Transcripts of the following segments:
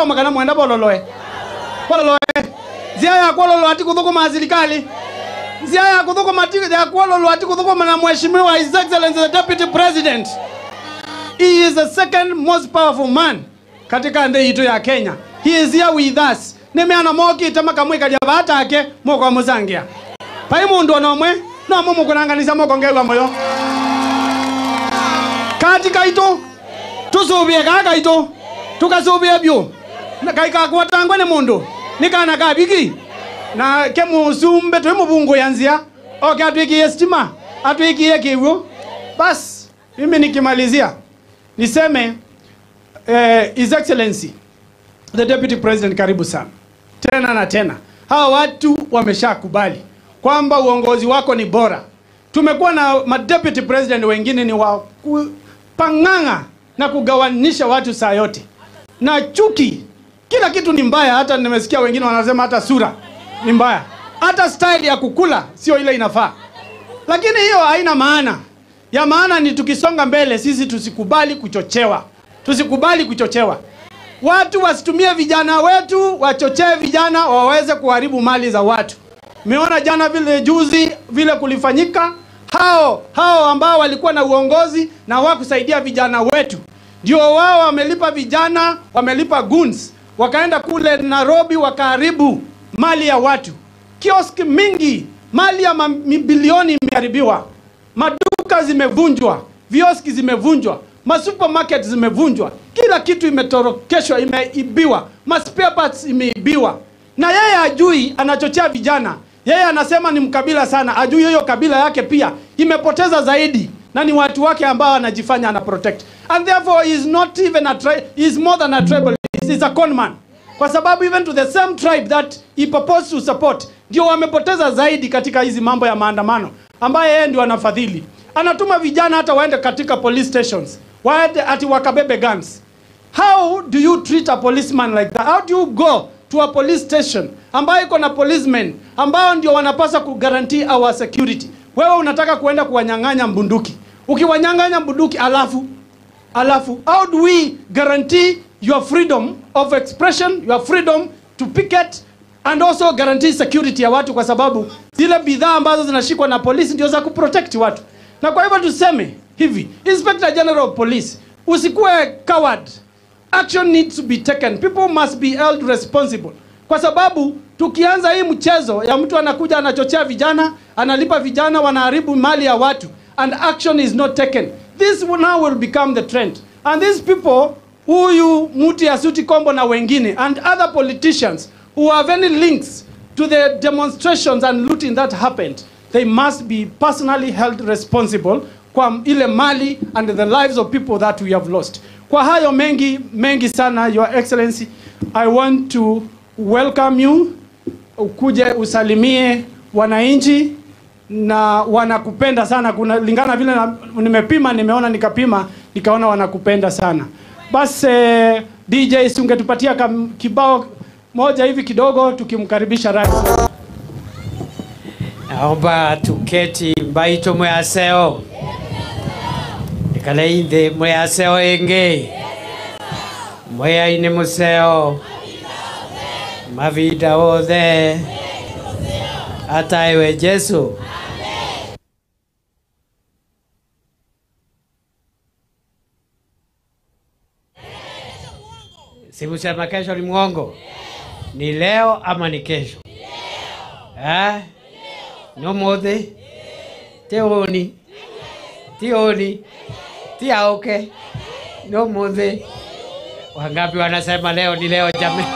Makana mwenda bololoe. Bololoe. Zia ya kololo ati kuthukuma serikali. Zia ya kuthukuma ya kololo ati kuthukuma na mheshimiwa His Excellency the Deputy President. He is the second most powerful man katika nchi yetu ya Kenya. He is here with us. Nimeana moki tamaka mwika jabata ake moko muzangia. Pai mundu onomwe no mumu kunanganisa moko ngewa moyo. Katika ito tusubie kaka ito tukasubie byo. Na kaika kuwatangwe ni mundu. Nikana kabiki na kemu sumbe tuwe mubungu yanzia. Okay, atuikie stima, atuikie kiwu. Bas, mimi nikimalizia niseme His Excellency the Deputy President, karibu sana. Tena na tena. Hawa watu wameshakubali kwamba uongozi wako ni bora. Tumekuwa na ma deputy president wengine ni wa kupanganga na kugawanisha watu saa yote. Na chuki, kila kitu ni mbaya. Hata nimesikia wengine wanasema hata sura ni mbaya. Hata style ya kukula sio ile inafaa. Lakini hiyo haina maana. Ya maana ni tukisonga mbele sisi tusikubali kuchochewa. Tusikubali kuchochewa. Watu wasitumie vijana wetu, wachochee vijana waweze kuharibu mali za watu. Meona jana vile juzi vile kulifanyika, hao ambao walikuwa na uongozi na hawakusaidia vijana wetu. Ndio wao wamelipa vijana, wamelipa goons, wakaenda kule Nairobi wakaharibu mali ya watu. Kioski mingi, mali ya mabilioni imeharibiwa. Maduka zimevunjwa, vioski zimevunjwa, masupermarket zimevunjwa. Kila kitu imetorokeshwa, imeibiwa, ma spare parts imeibiwa. Na yeye ajui anachochea vijana. Yeye anasema ni mkabila sana, ajui hiyo kabila yake pia imepoteza zaidi, na ni watu wake ambao anajifanya ana protect. And therefore he is not even a tribe, he is more than a tribalist, he is a con man. Kwa sababu even to the same tribe that he proposed to support, ndio wamepoteza zaidi katika hizi mambo ya maandamano, ambaye yeye ndio anafadhili. Anatuma vijana hata waende katika police stations, waende ati wakabebe guns. How do you treat a policeman like that? How do you go to a police station ambayo iko na policemen ambao ndio wanapaswa kuguarantee our security? Wewe unataka kuenda kuwanyang'anya bunduki. Ukiwanyang'anya bunduki alafu how do we guarantee your freedom of expression, your freedom to picket, and also guarantee security ya watu? Kwa sababu zile bidhaa ambazo zinashikwa na polisi ndio za kuprotect watu. Na kwa hivyo tuseme hivi, Inspector General of Police, usikuwe coward. Action needs to be taken. People must be held responsible. Kwa sababu tukianza hii mchezo ya mtu anakuja anachochea vijana, analipa vijana, wanaharibu mali ya watu, and action is not taken, this now will become the trend. And these people, huyu mtu ya suti kombo na wengine, and other politicians who have any links to the demonstrations and looting that happened, they must be personally held responsible kwa ile mali and the lives of people that we have lost. Kwa hayo mengi mengi sana, Your Excellency, I want to welcome you. Ukuje usalimie wananchi, na wanakupenda sana. Kuna lingana vile nimepima, nimeona nikapima, nikaona wanakupenda sana. Bas DJ, ungetupatia kibao moja hivi kidogo tukimkaribisha rais. Naomba tuketi mbaito mwaseo. Nikale inde mwaseo enge. Mwea ine museo. Mavida othe. Ata ewe Jesu. Sikusema kesho ni muongo. Ni leo ama ni kesho? Eh? No mothe. Teoni. Tioni. Tiaoke. No mothe. Wangapi wanasema leo ni leo jamani?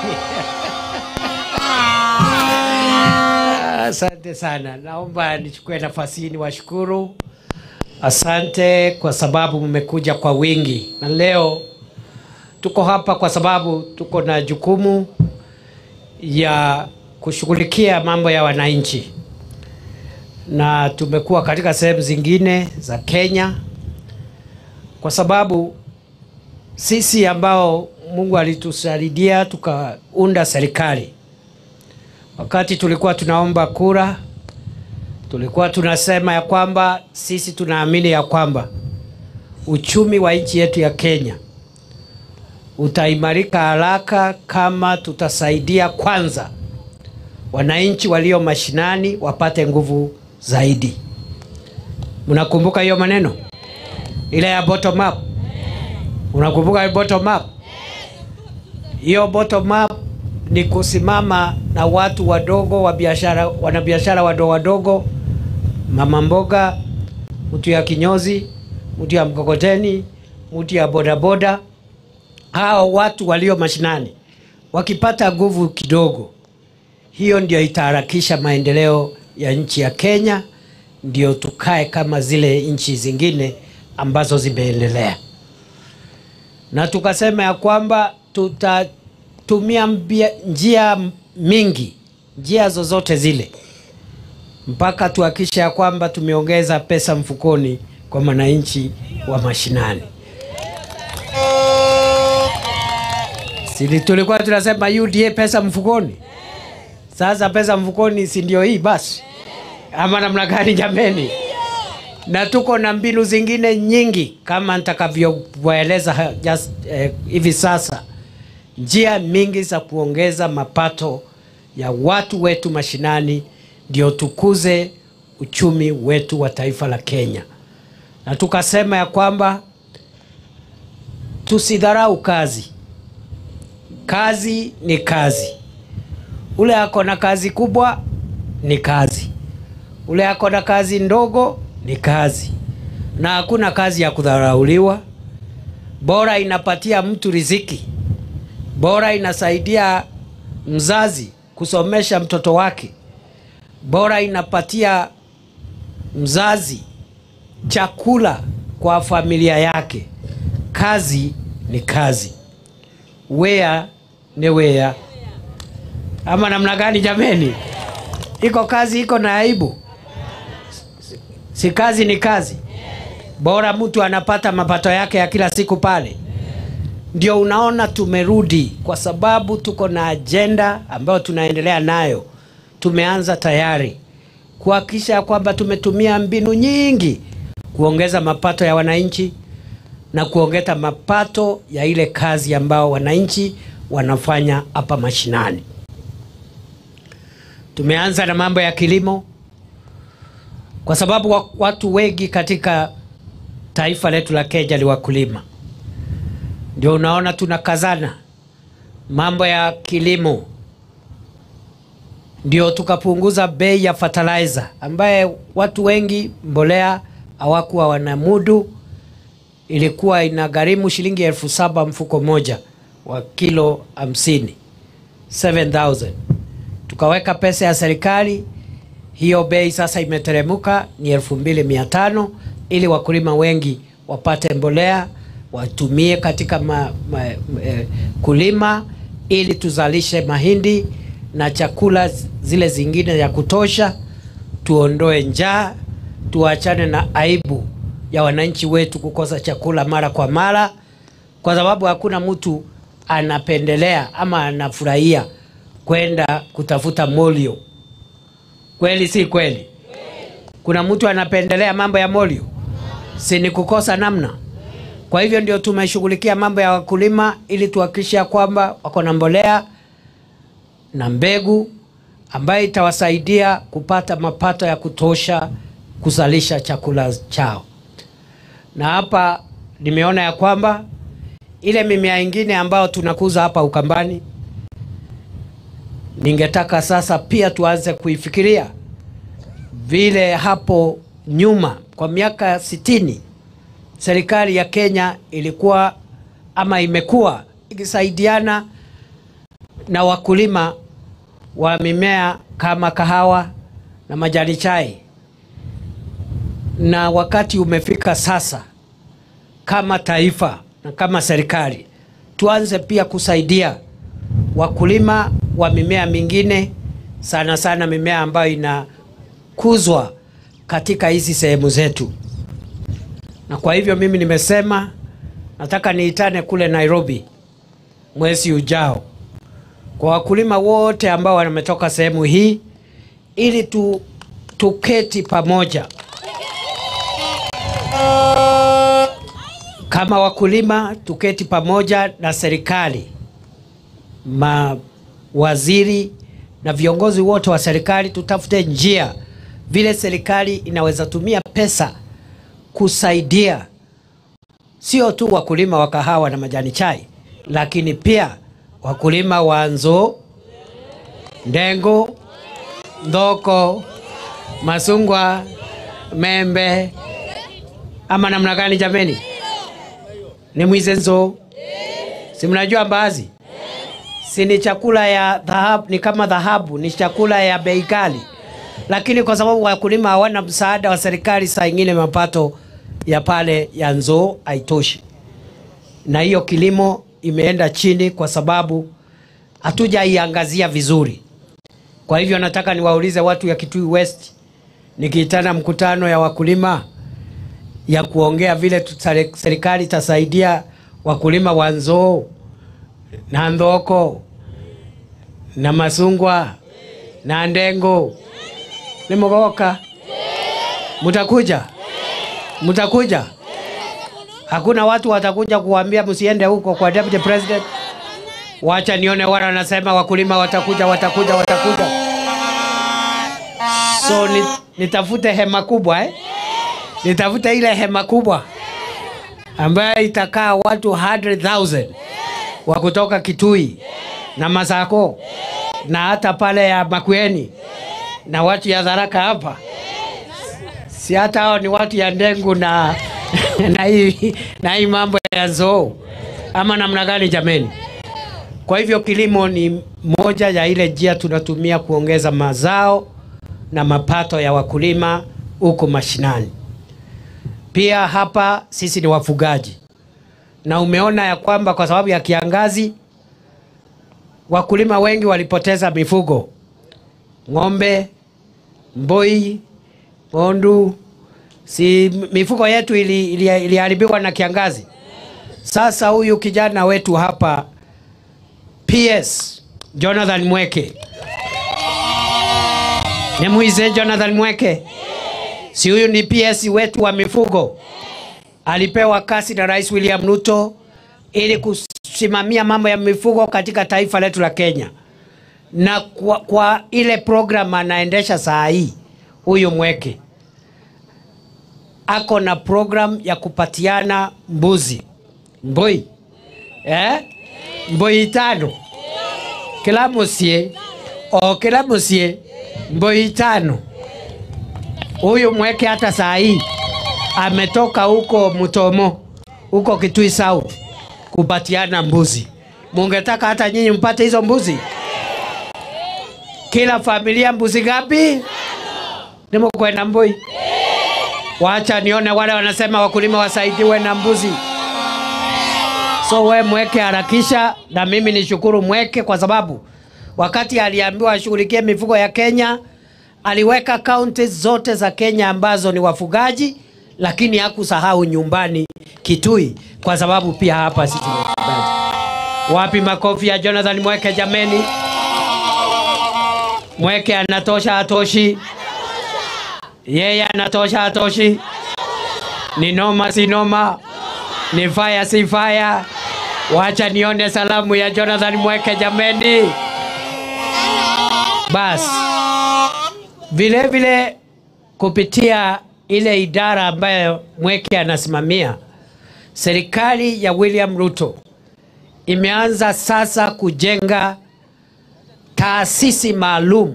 Asante sana. Naomba nichukue nafasi hii niwashukuru. Asante kwa sababu mmekuja kwa wingi. Na leo tuko hapa kwa sababu tuko na jukumu ya kushughulikia mambo ya wananchi. Na tumekuwa katika sehemu zingine za Kenya kwa sababu sisi ambao Mungu alitusaidia tukaunda serikali. Wakati tulikuwa tunaomba kura, tulikuwa tunasema ya kwamba sisi tunaamini ya kwamba uchumi wa nchi yetu ya Kenya Utaimarika haraka kama tutasaidia kwanza wananchi walio mashinani wapate nguvu zaidi. Mnakumbuka hiyo maneno? Ile ya bottom up. Unakumbuka bottom up? Hiyo bottom up ni kusimama na watu wadogo wa biashara, wanabiashara wadogo wadogo, mama mboga, mtu ya kinyozi, mtu ya mkokoteni, mtu ya bodaboda. Hao watu walio mashinani wakipata nguvu kidogo, hiyo ndio itaharakisha maendeleo ya nchi ya Kenya, ndio tukae kama zile nchi zingine ambazo zimeendelea. Na tukasema ya kwamba tutatumia njia mingi, njia zozote zile, mpaka tuhakikishe ya kwamba tumeongeza pesa mfukoni kwa wananchi wa mashinani. Si tulikuwa tunasema UDA pesa mfukoni? Sasa pesa mfukoni si ndio hii basi? Ama namna gani jameni? Na tuko na mbinu zingine nyingi kama nitakavyowaeleza just hivi sasa. Njia mingi za kuongeza mapato ya watu wetu mashinani ndio tukuze uchumi wetu wa taifa la Kenya. Na tukasema ya kwamba tusidharau kazi. Kazi ni kazi. Ule ako na kazi kubwa ni kazi. Ule ako na kazi ndogo ni kazi. Na hakuna kazi ya kudharauliwa. Bora inapatia mtu riziki. Bora inasaidia mzazi kusomesha mtoto wake. Bora inapatia mzazi chakula kwa familia yake. Kazi ni kazi. Wea ni wea. Ama namna gani jameni? Iko kazi iko na aibu? Si kazi ni kazi. Bora mtu anapata mapato yake ya kila siku pale. Ndio unaona tumerudi, kwa sababu tuko na agenda ambayo tunaendelea nayo. Tumeanza tayari kuhakikisha kwamba tumetumia mbinu nyingi kuongeza mapato ya wananchi na kuongeza mapato ya ile kazi ambao wananchi wanafanya hapa mashinani. Tumeanza na mambo ya kilimo, kwa sababu watu wengi katika taifa letu la Kenya ni wakulima. Ndio unaona tunakazana mambo ya kilimo. Ndio tukapunguza bei ya fertilizer, ambaye watu wengi mbolea hawakuwa wanamudu. Ilikuwa inagharimu shilingi 7,000 mfuko moja wa kilo 50, 7,000. Tukaweka pesa ya serikali, hiyo bei sasa imeteremuka ni 2,500, ili wakulima wengi wapate mbolea watumie katika kulima, ili tuzalishe mahindi na chakula zile zingine ya kutosha, tuondoe njaa, tuachane na aibu ya wananchi wetu kukosa chakula mara kwa mara, kwa sababu hakuna mtu anapendelea ama anafurahia kwenda kutafuta molio. Kweli si kweli? Kuna mtu anapendelea mambo ya molio? Si ni kukosa namna? Kwa hivyo ndio tumeshughulikia mambo ya wakulima ili tuhakikishe kwamba wako na mbolea na mbegu ambayo itawasaidia kupata mapato ya kutosha kuzalisha chakula chao. Na hapa nimeona ya kwamba ile mimea ingine ambayo tunakuza hapa Ukambani, ningetaka sasa pia tuanze kuifikiria vile hapo nyuma kwa miaka 60 serikali ya Kenya ilikuwa ama imekuwa ikisaidiana na wakulima wa mimea kama kahawa na majani chai. Na wakati umefika sasa kama taifa na kama serikali tuanze pia kusaidia wakulima wa mimea mingine, sana sana mimea ambayo inakuzwa katika hizi sehemu zetu. Na kwa hivyo mimi nimesema nataka niitane kule Nairobi mwezi ujao kwa wakulima wote ambao wametoka sehemu hii, ili tuketi pamoja Kama wakulima tuketi pamoja na serikali, mawaziri na viongozi wote wa serikali, tutafute njia vile serikali inaweza tumia pesa kusaidia sio tu wakulima wa kahawa na majani chai, lakini pia wakulima wa nzo, ndengu, ndoko, masungwa, membe, ama namna gani jameni? Ni mwize nzo? Si mnajua mbaazi? Si ni chakula ya dhahabu, ni kama dhahabu, ni chakula ya bei ghali. Lakini kwa sababu wakulima hawana msaada wa serikali, saa nyingine mapato ya pale ya nzo haitoshi. Na hiyo kilimo imeenda chini kwa sababu hatujaiangazia vizuri. Kwa hivyo nataka niwaulize watu ya Kitui West, nikiitana mkutano ya wakulima ya kuongea vile serikali itasaidia wakulima wa nzoo na ndoko na masungwa na ndengo, nimegoka. Mtakuja? Mtakuja? Hakuna watu watakuja kuambia msiende huko kwa Deputy President? Wacha nione wale wanasema wakulima watakuja, watakuja, watakuja. So nitafute hema kubwa, eh? Nitafute ile hema kubwa ambayo itakaa watu 100,000 wa kutoka Kitui na Masako na hata pale ya Makueni na watu ya Tharaka hapa. Si hata hao ni watu ya ndengu na na hii mambo ya zoo ama namna gani jameni? Kwa hivyo kilimo ni moja ya ile njia tunatumia kuongeza mazao na mapato ya wakulima huko mashinani. Pia hapa sisi ni wafugaji. Na umeona ya kwamba kwa sababu ya kiangazi wakulima wengi walipoteza mifugo. Ng'ombe, mboi, pondu, si mifugo yetu iliharibiwa na kiangazi. Sasa huyu kijana wetu hapa PS Jonathan Mweke. Nimuize Jonathan Mweke. Si huyu ni PS wetu wa mifugo. Alipewa kasi na Rais William Ruto ili kusimamia mambo ya mifugo katika taifa letu la Kenya. Na kwa ile program anaendesha saa hii, huyu Mweke ako na program ya kupatiana mbuzi. Mboi. Mboi 5. Kila musie, o kila musie mboi 5. Huyu Mweke hata saa hii ametoka huko Mutomo, huko Kitui South kupatiana mbuzi. Mungetaka hata nyinyi mpate hizo mbuzi? Kila familia mbuzi ngapi? Nimekwenda mboi. Wacha nione wale wanasema wakulima wasaidiwe na mbuzi. So we Mweke harakisha, na mimi nishukuru Mweke kwa sababu wakati aliambiwa ashughulikie mifugo ya Kenya, aliweka counties zote za Kenya ambazo ni wafugaji, lakini hakusahau nyumbani Kitui kwa sababu pia hapa sisi ni wafugaji. Wapi makofi ya Jonathan Mweke jameni? Mweke anatosha hatoshi? Yeye anatosha hatoshi? Ni noma si noma? Ni fire si fire? Wacha nione salamu ya Jonathan Mweke jameni. Bas. Vile vile kupitia ile idara ambayo Mweke anasimamia, serikali ya William Ruto imeanza sasa kujenga taasisi maalum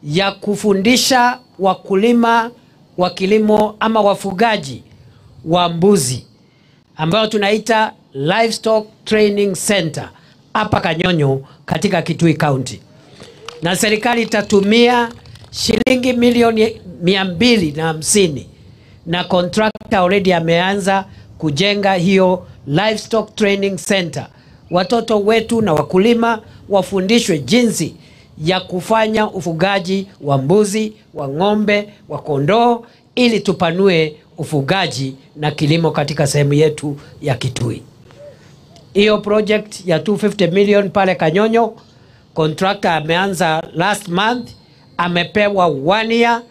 ya kufundisha wakulima wa kilimo ama wafugaji wa mbuzi, ambayo tunaita Livestock Training Center hapa Kanyonyo katika Kitui County. Na serikali itatumia shilingi milioni 250, na contractor already ameanza kujenga hiyo Livestock Training Center. Watoto wetu na wakulima wafundishwe jinsi ya kufanya ufugaji wa mbuzi, wa ng'ombe, wa kondoo, ili tupanue ufugaji na kilimo katika sehemu yetu ya Kitui. Hiyo project ya 250 million pale Kanyonyo, contractor ameanza last month, amepewa 1 year,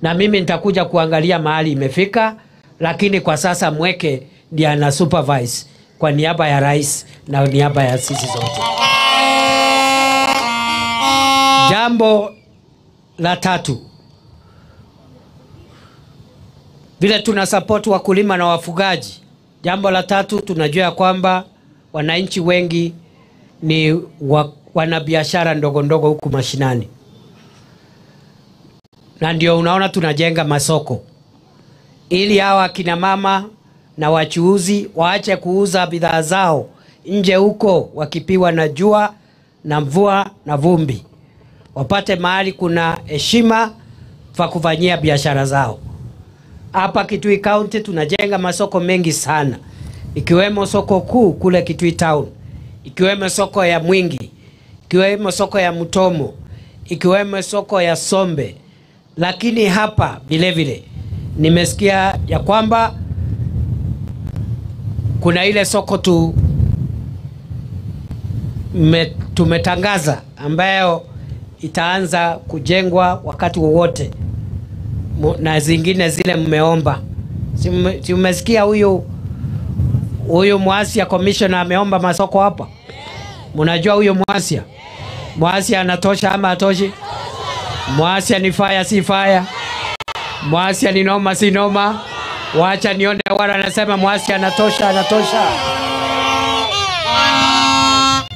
na mimi nitakuja kuangalia mahali imefika, lakini kwa sasa Mweke ndiye ana supervise kwa niaba ya rais na niaba ya sisi zote. Jambo la tatu, vile tuna support wakulima na wafugaji. Jambo la tatu, tunajua kwamba wananchi wengi ni wanabiashara ndogo ndogo huku mashinani. Na ndio unaona tunajenga masoko ili hawa kina mama na wachuuzi waache kuuza bidhaa zao nje huko wakipiwa na jua na mvua na vumbi. Wapate mahali kuna heshima pa kufanyia biashara zao. Hapa Kitui County tunajenga masoko mengi sana, ikiwemo soko kuu kule Kitui Town, ikiwemo soko ya Mwingi, ikiwemo soko ya Mutomo, ikiwemo soko ya Sombe. Lakini hapa vile vile nimesikia ya kwamba kuna ile soko tumetangaza ambayo itaanza kujengwa wakati wowote, na zingine zile mmeomba. Si mmesikia huyu Mwasia commissioner ameomba masoko hapa? Mnajua huyu Mwasia? Mwasia anatosha ama hatoshi? Mwasia ni fire si fire? Mwasia ni noma si noma? Wacha nione wala anasema Mwasia anatosha, anatosha.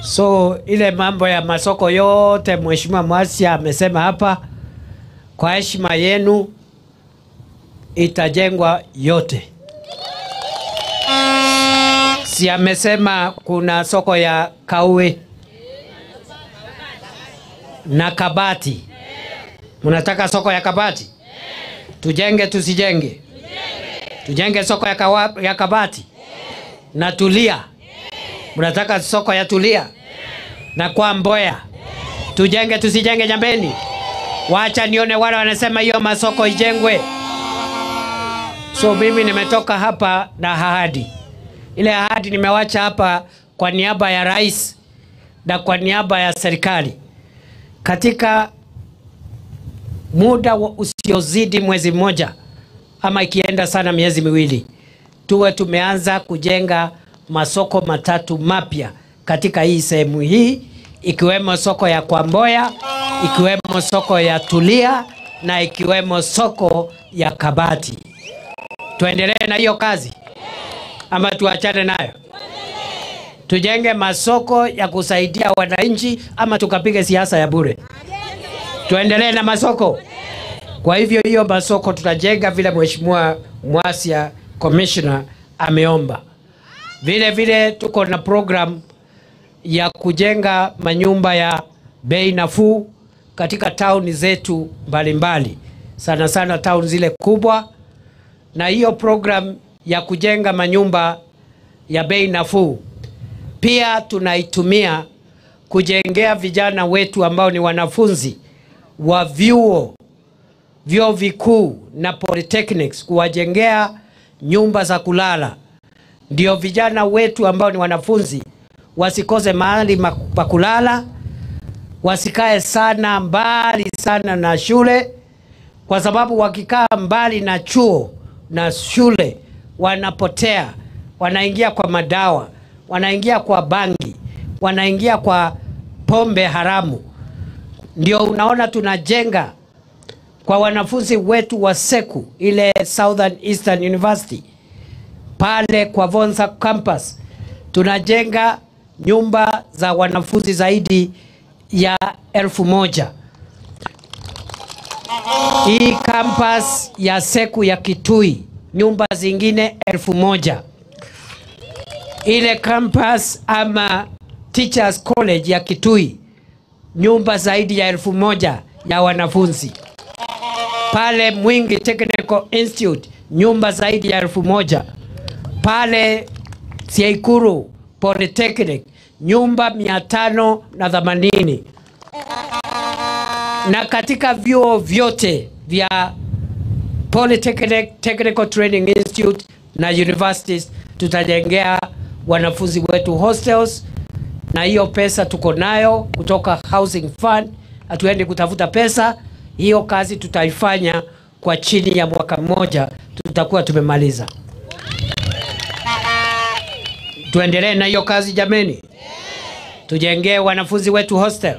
So ile mambo ya masoko yote Mheshimiwa Mwasia amesema hapa, kwa heshima yenu itajengwa yote. Si amesema kuna soko ya Kawe na Kabati. Mnataka soko ya Kabati? Tujenge tusijenge? Tujenge soko ya Kabati na Tulia. Mnataka soko ya Tulia na kwa Mboya? Tujenge tusijenge jambeni? Wacha nione wale wanasema hiyo masoko ijengwe. So mimi nimetoka hapa na ahadi. Ile ahadi nimewacha hapa kwa niaba ya rais na kwa niaba ya serikali. Katika muda usiozidi mwezi mmoja ama ikienda sana miezi miwili, tuwe tumeanza kujenga masoko matatu mapya katika hii sehemu hii, ikiwemo soko ya Kwamboya, ikiwemo soko ya Tulia na ikiwemo soko ya Kabati. Tuendelee na hiyo kazi ama tuachane nayo? Tujenge masoko ya kusaidia wananchi ama tukapige siasa ya bure? Tuendelee na masoko. Kwa hivyo hiyo masoko tutajenga vile Mheshimiwa Mwasia Commissioner ameomba. Vile vile tuko na program ya kujenga manyumba ya bei nafuu katika town zetu mbalimbali, sana sana town zile kubwa. Na hiyo program ya kujenga manyumba ya bei nafuu pia tunaitumia kujengea vijana wetu ambao ni wanafunzi wa vyuo vikuu na polytechnics, kuwajengea nyumba za kulala. Ndio vijana wetu ambao ni wanafunzi wasikose mahali pa kulala, wasikae sana mbali sana na shule, kwa sababu wakikaa mbali na chuo na shule wanapotea, wanaingia kwa madawa, wanaingia kwa bangi, wanaingia kwa pombe haramu. Ndio unaona tunajenga kwa wanafunzi wetu wa SEKU, ile Southern Eastern University, pale kwa Vonza campus tunajenga nyumba za wanafunzi zaidi ya 1000. Hii campus ya SEKU ya Kitui nyumba zingine 1000. Ile campus ama Teachers College ya Kitui nyumba zaidi ya 1000 ya wanafunzi. Pale Mwingi Technical Institute nyumba zaidi ya 1000. Pale Tseikuru Polytechnic nyumba 580. Na katika vyuo vyote vya Polytechnic, Technical Training Institute na universities tutajengea wanafunzi wetu hostels, na hiyo pesa tuko nayo kutoka Housing Fund. Hatuendi kutafuta pesa, hiyo kazi tutaifanya kwa chini ya mwaka mmoja, tutakuwa tumemaliza. Tuendelee na hiyo kazi jameni. Tujengee wanafunzi wetu hostel.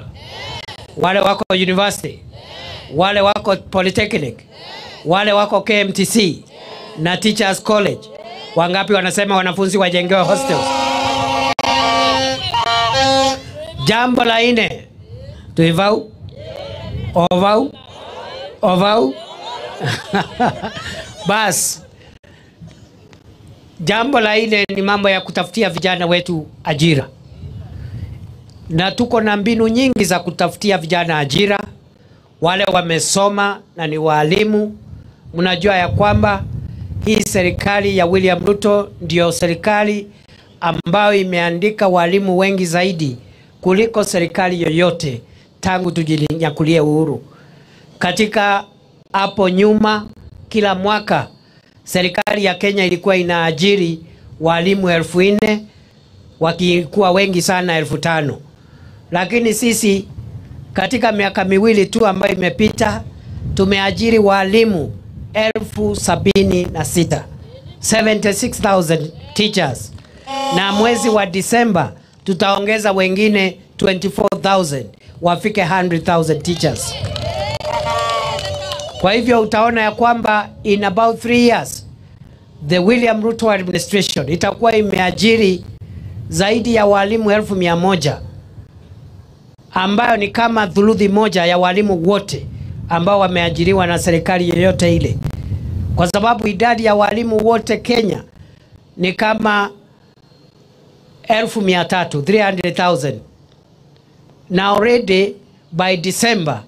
Wale wako university, wale wako polytechnic, wale wako KMTC na Teachers College. Wangapi wanasema wanafunzi wajengewe hostels? Jambo la nne, tuivau ovau ovau bas. Jambo la nne ni mambo ya kutafutia vijana wetu ajira. Na tuko na mbinu nyingi za kutafutia vijana ajira. Wale wamesoma na ni walimu, mnajua ya kwamba hii serikali ya William Ruto ndio serikali ambayo imeandika walimu wengi zaidi kuliko serikali yoyote tangu tujinyakulie uhuru. Katika hapo nyuma, kila mwaka serikali ya Kenya ilikuwa inaajiri walimu 4,000, wakikuwa wengi sana 5,000. Lakini sisi katika miaka miwili tu ambayo imepita tumeajiri walimu 76,000, 76,000 teachers. Na mwezi wa Disemba tutaongeza wengine 24,000 wafike 100,000 teachers. Kwa hivyo utaona ya kwamba in about 3 years the William Ruto administration itakuwa imeajiri zaidi ya walimu 100,000, ambayo ni kama thuluthi moja ya walimu wote ambao wameajiriwa na serikali yoyote ile. Kwa sababu idadi ya walimu wote Kenya ni kama 300,000, 300,000. Na already by December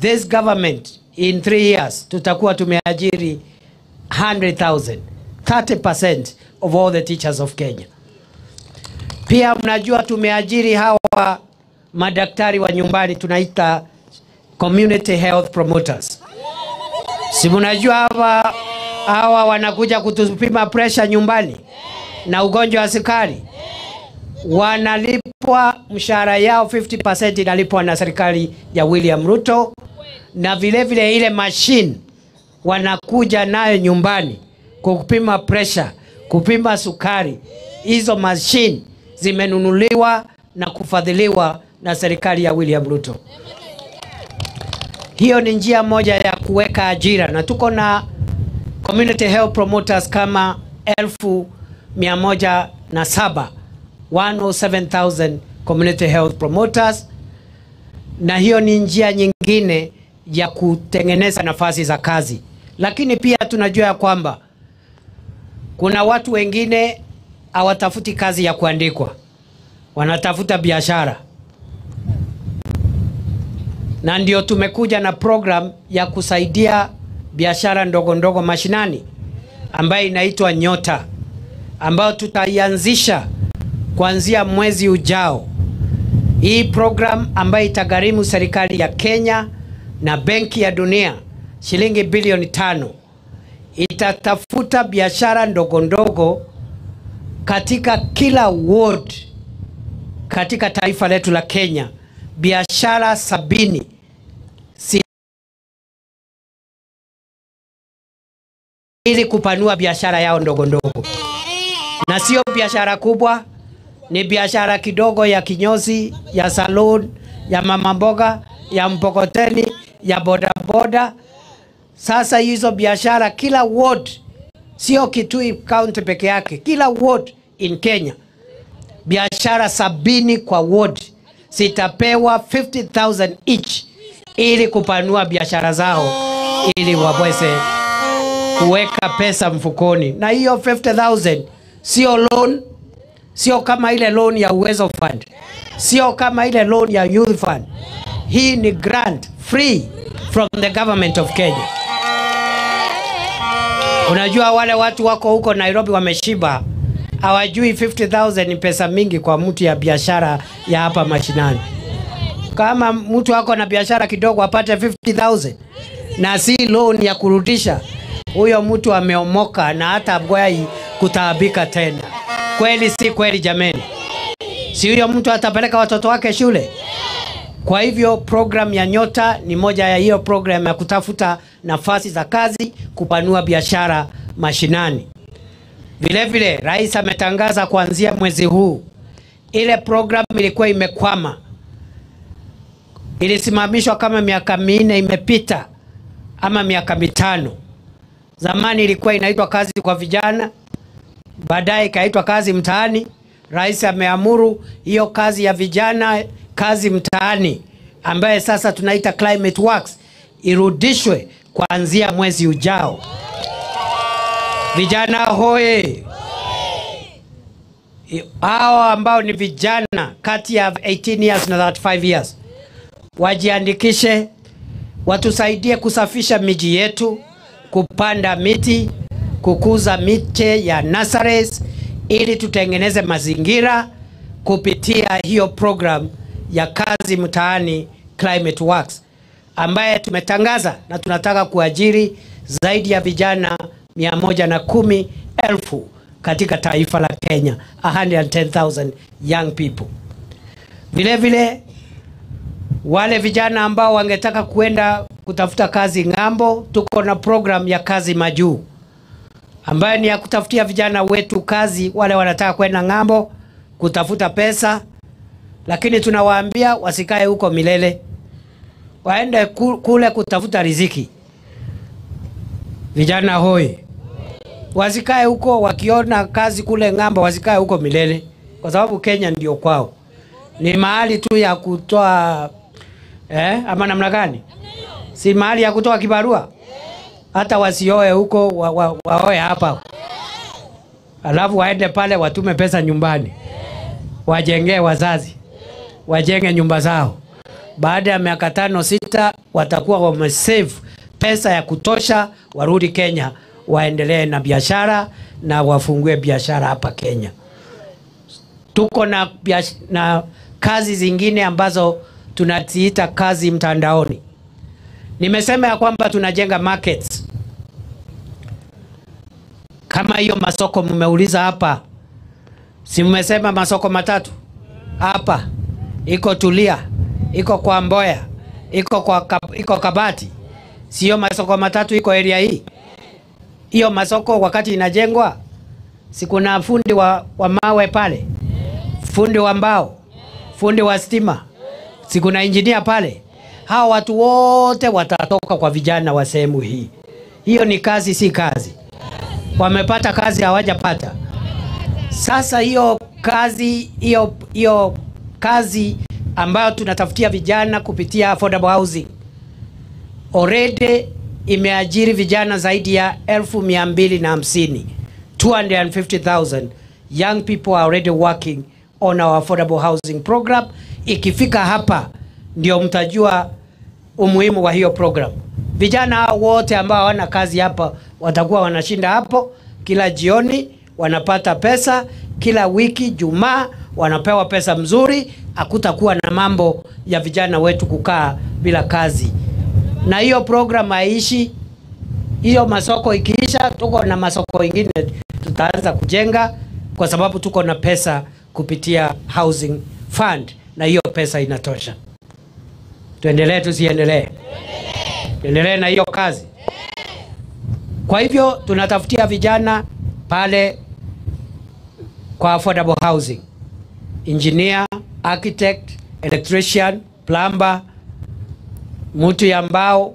this government in 3 years tutakuwa tumeajiri 100,000, 30% of all the teachers of Kenya. Pia mnajua tumeajiri hawa madaktari wa nyumbani, tunaita community health promoters. Si mnajua hawa wanakuja kutupima pressure nyumbani na ugonjwa wa sukari. Wanalipwa mshahara yao 50% inalipwa na serikali ya William Ruto, na vile vile ile machine wanakuja nayo nyumbani kupima pressure, kupima sukari. Hizo machine zimenunuliwa na kufadhiliwa na serikali ya William Ruto. Hiyo ni njia moja ya kuweka ajira, na tuko na community health promoters kama 107,000, 107,000 community health promoters. Na hiyo ni njia nyingine ya kutengeneza nafasi za kazi. Lakini pia tunajua ya kwamba kuna watu wengine hawatafuti kazi ya kuandikwa, wanatafuta biashara. Na ndio tumekuja na program ya kusaidia biashara ndogo ndogo mashinani ambayo inaitwa Nyota, ambayo tutaianzisha kuanzia mwezi ujao. Hii program ambayo itagharimu serikali ya Kenya na Benki ya Dunia shilingi bilioni 5, itatafuta biashara ndogo ndogo katika kila ward katika taifa letu la Kenya, biashara 70 ili kupanua biashara yao ndogo ndogo. Na sio biashara kubwa, ni biashara kidogo ya kinyozi, ya saloon, ya mama mboga, ya mkokoteni, ya boda boda. Sasa hizo biashara kila ward, sio Kitui County peke yake, kila ward in Kenya, biashara 70 kwa ward sitapewa 50,000 each ili kupanua biashara zao, ili waweze kuweka pesa mfukoni. Na hiyo 50,000 sio loan, sio kama ile loan ya Uwezo Fund, sio kama ile loan ya Youth Fund. Hii ni grant free from the government of Kenya. Unajua wale watu wako huko Nairobi wameshiba, hawajui 50,000 ni pesa mingi kwa mtu ya biashara ya hapa mashinani. Kama mtu wako na biashara kidogo apate 50,000 na si loan ya kurudisha, huyo mtu ameomoka na hata hawai kutaabika tena. Kweli si kweli jameni? Si huyo mtu atapeleka watoto wake shule? Kwa hivyo program ya Nyota ni moja ya hiyo program ya kutafuta nafasi za kazi, kupanua biashara mashinani. Vile vile rais ametangaza kuanzia mwezi huu, ile program ilikuwa imekwama, ilisimamishwa kama miaka 4 imepita ama miaka 5. Zamani ilikuwa inaitwa kazi kwa vijana, baadaye ikaitwa kazi mtaani. Rais ameamuru hiyo kazi ya vijana, kazi mtaani, ambaye sasa tunaita Climate Works, irudishwe kuanzia mwezi ujao. Vijana hoye! Hao ambao ni vijana kati ya 18 years na 35 years wajiandikishe, watusaidie kusafisha miji yetu, kupanda miti, kukuza miche ya nurseries, ili tutengeneze mazingira kupitia hiyo program ya kazi mtaani Climate Works, ambaye tumetangaza na tunataka kuajiri zaidi ya vijana 110,000 katika taifa la Kenya, 110,000 young people. Vile vile wale vijana ambao wangetaka kuenda kutafuta kazi ng'ambo, tuko na program ya kazi majuu, ambayo ni ya kutafutia vijana wetu kazi, wale wanataka kwenda ng'ambo kutafuta pesa, lakini tunawaambia wasikae huko milele, waende kule kutafuta riziki. Vijana hoi, wasikae huko, wakiona kazi kule ng'ambo wasikae huko milele, kwa sababu Kenya ndio kwao. Ni mahali tu ya kutoa ama namna gani? Si mahali ya kutoa kibarua. Hata wasioe huko, waoe hapa. Alafu waende pale watume pesa nyumbani. Wajengee wazazi. Wajenge nyumba zao. Baada ya miaka 5-6 watakuwa wamesave pesa ya kutosha, warudi Kenya, waendelee na biashara na wafungue biashara hapa Kenya. Tuko na kazi zingine ambazo tunaziita kazi mtandaoni. Nimesema ya kwamba tunajenga markets. Kama hiyo masoko mmeuliza hapa. Si mmesema masoko 3 hapa. Iko Tulia, iko kwa Mboya, iko Kabati. Sio masoko 3 iko area hii. Hiyo masoko wakati inajengwa, si kuna fundi wa mawe pale, fundi wa mbao, fundi wa stima, si kuna engineer pale. Hawa watu wote watatoka kwa vijana wa sehemu hii. Hiyo ni kazi, si kazi? Wamepata kazi, hawajapata? Sasa hiyo kazi, hiyo kazi ambayo tunatafutia vijana kupitia affordable housing, already imeajiri vijana zaidi ya 250,000. 250,000 young people are already working on our affordable housing program. Ikifika hapa ndio mtajua umuhimu wa hiyo program. Vijana wote ambao hawana kazi hapa watakuwa wanashinda hapo kila jioni, wanapata pesa kila wiki Jumaa, wanapewa pesa mzuri. Hakutakuwa na mambo ya vijana wetu kukaa bila kazi. Na hiyo program haishi. Hiyo masoko ikiisha, tuko na masoko ingine tutaanza kujenga, kwa sababu tuko na pesa kupitia housing fund, na hiyo pesa inatosha. Tuendelee tusiendelee? Tuendelee na hiyo kazi. Kwa hivyo tunatafutia vijana pale kwa affordable housing, engineer, architect, electrician, plumber, mtu ya mbao,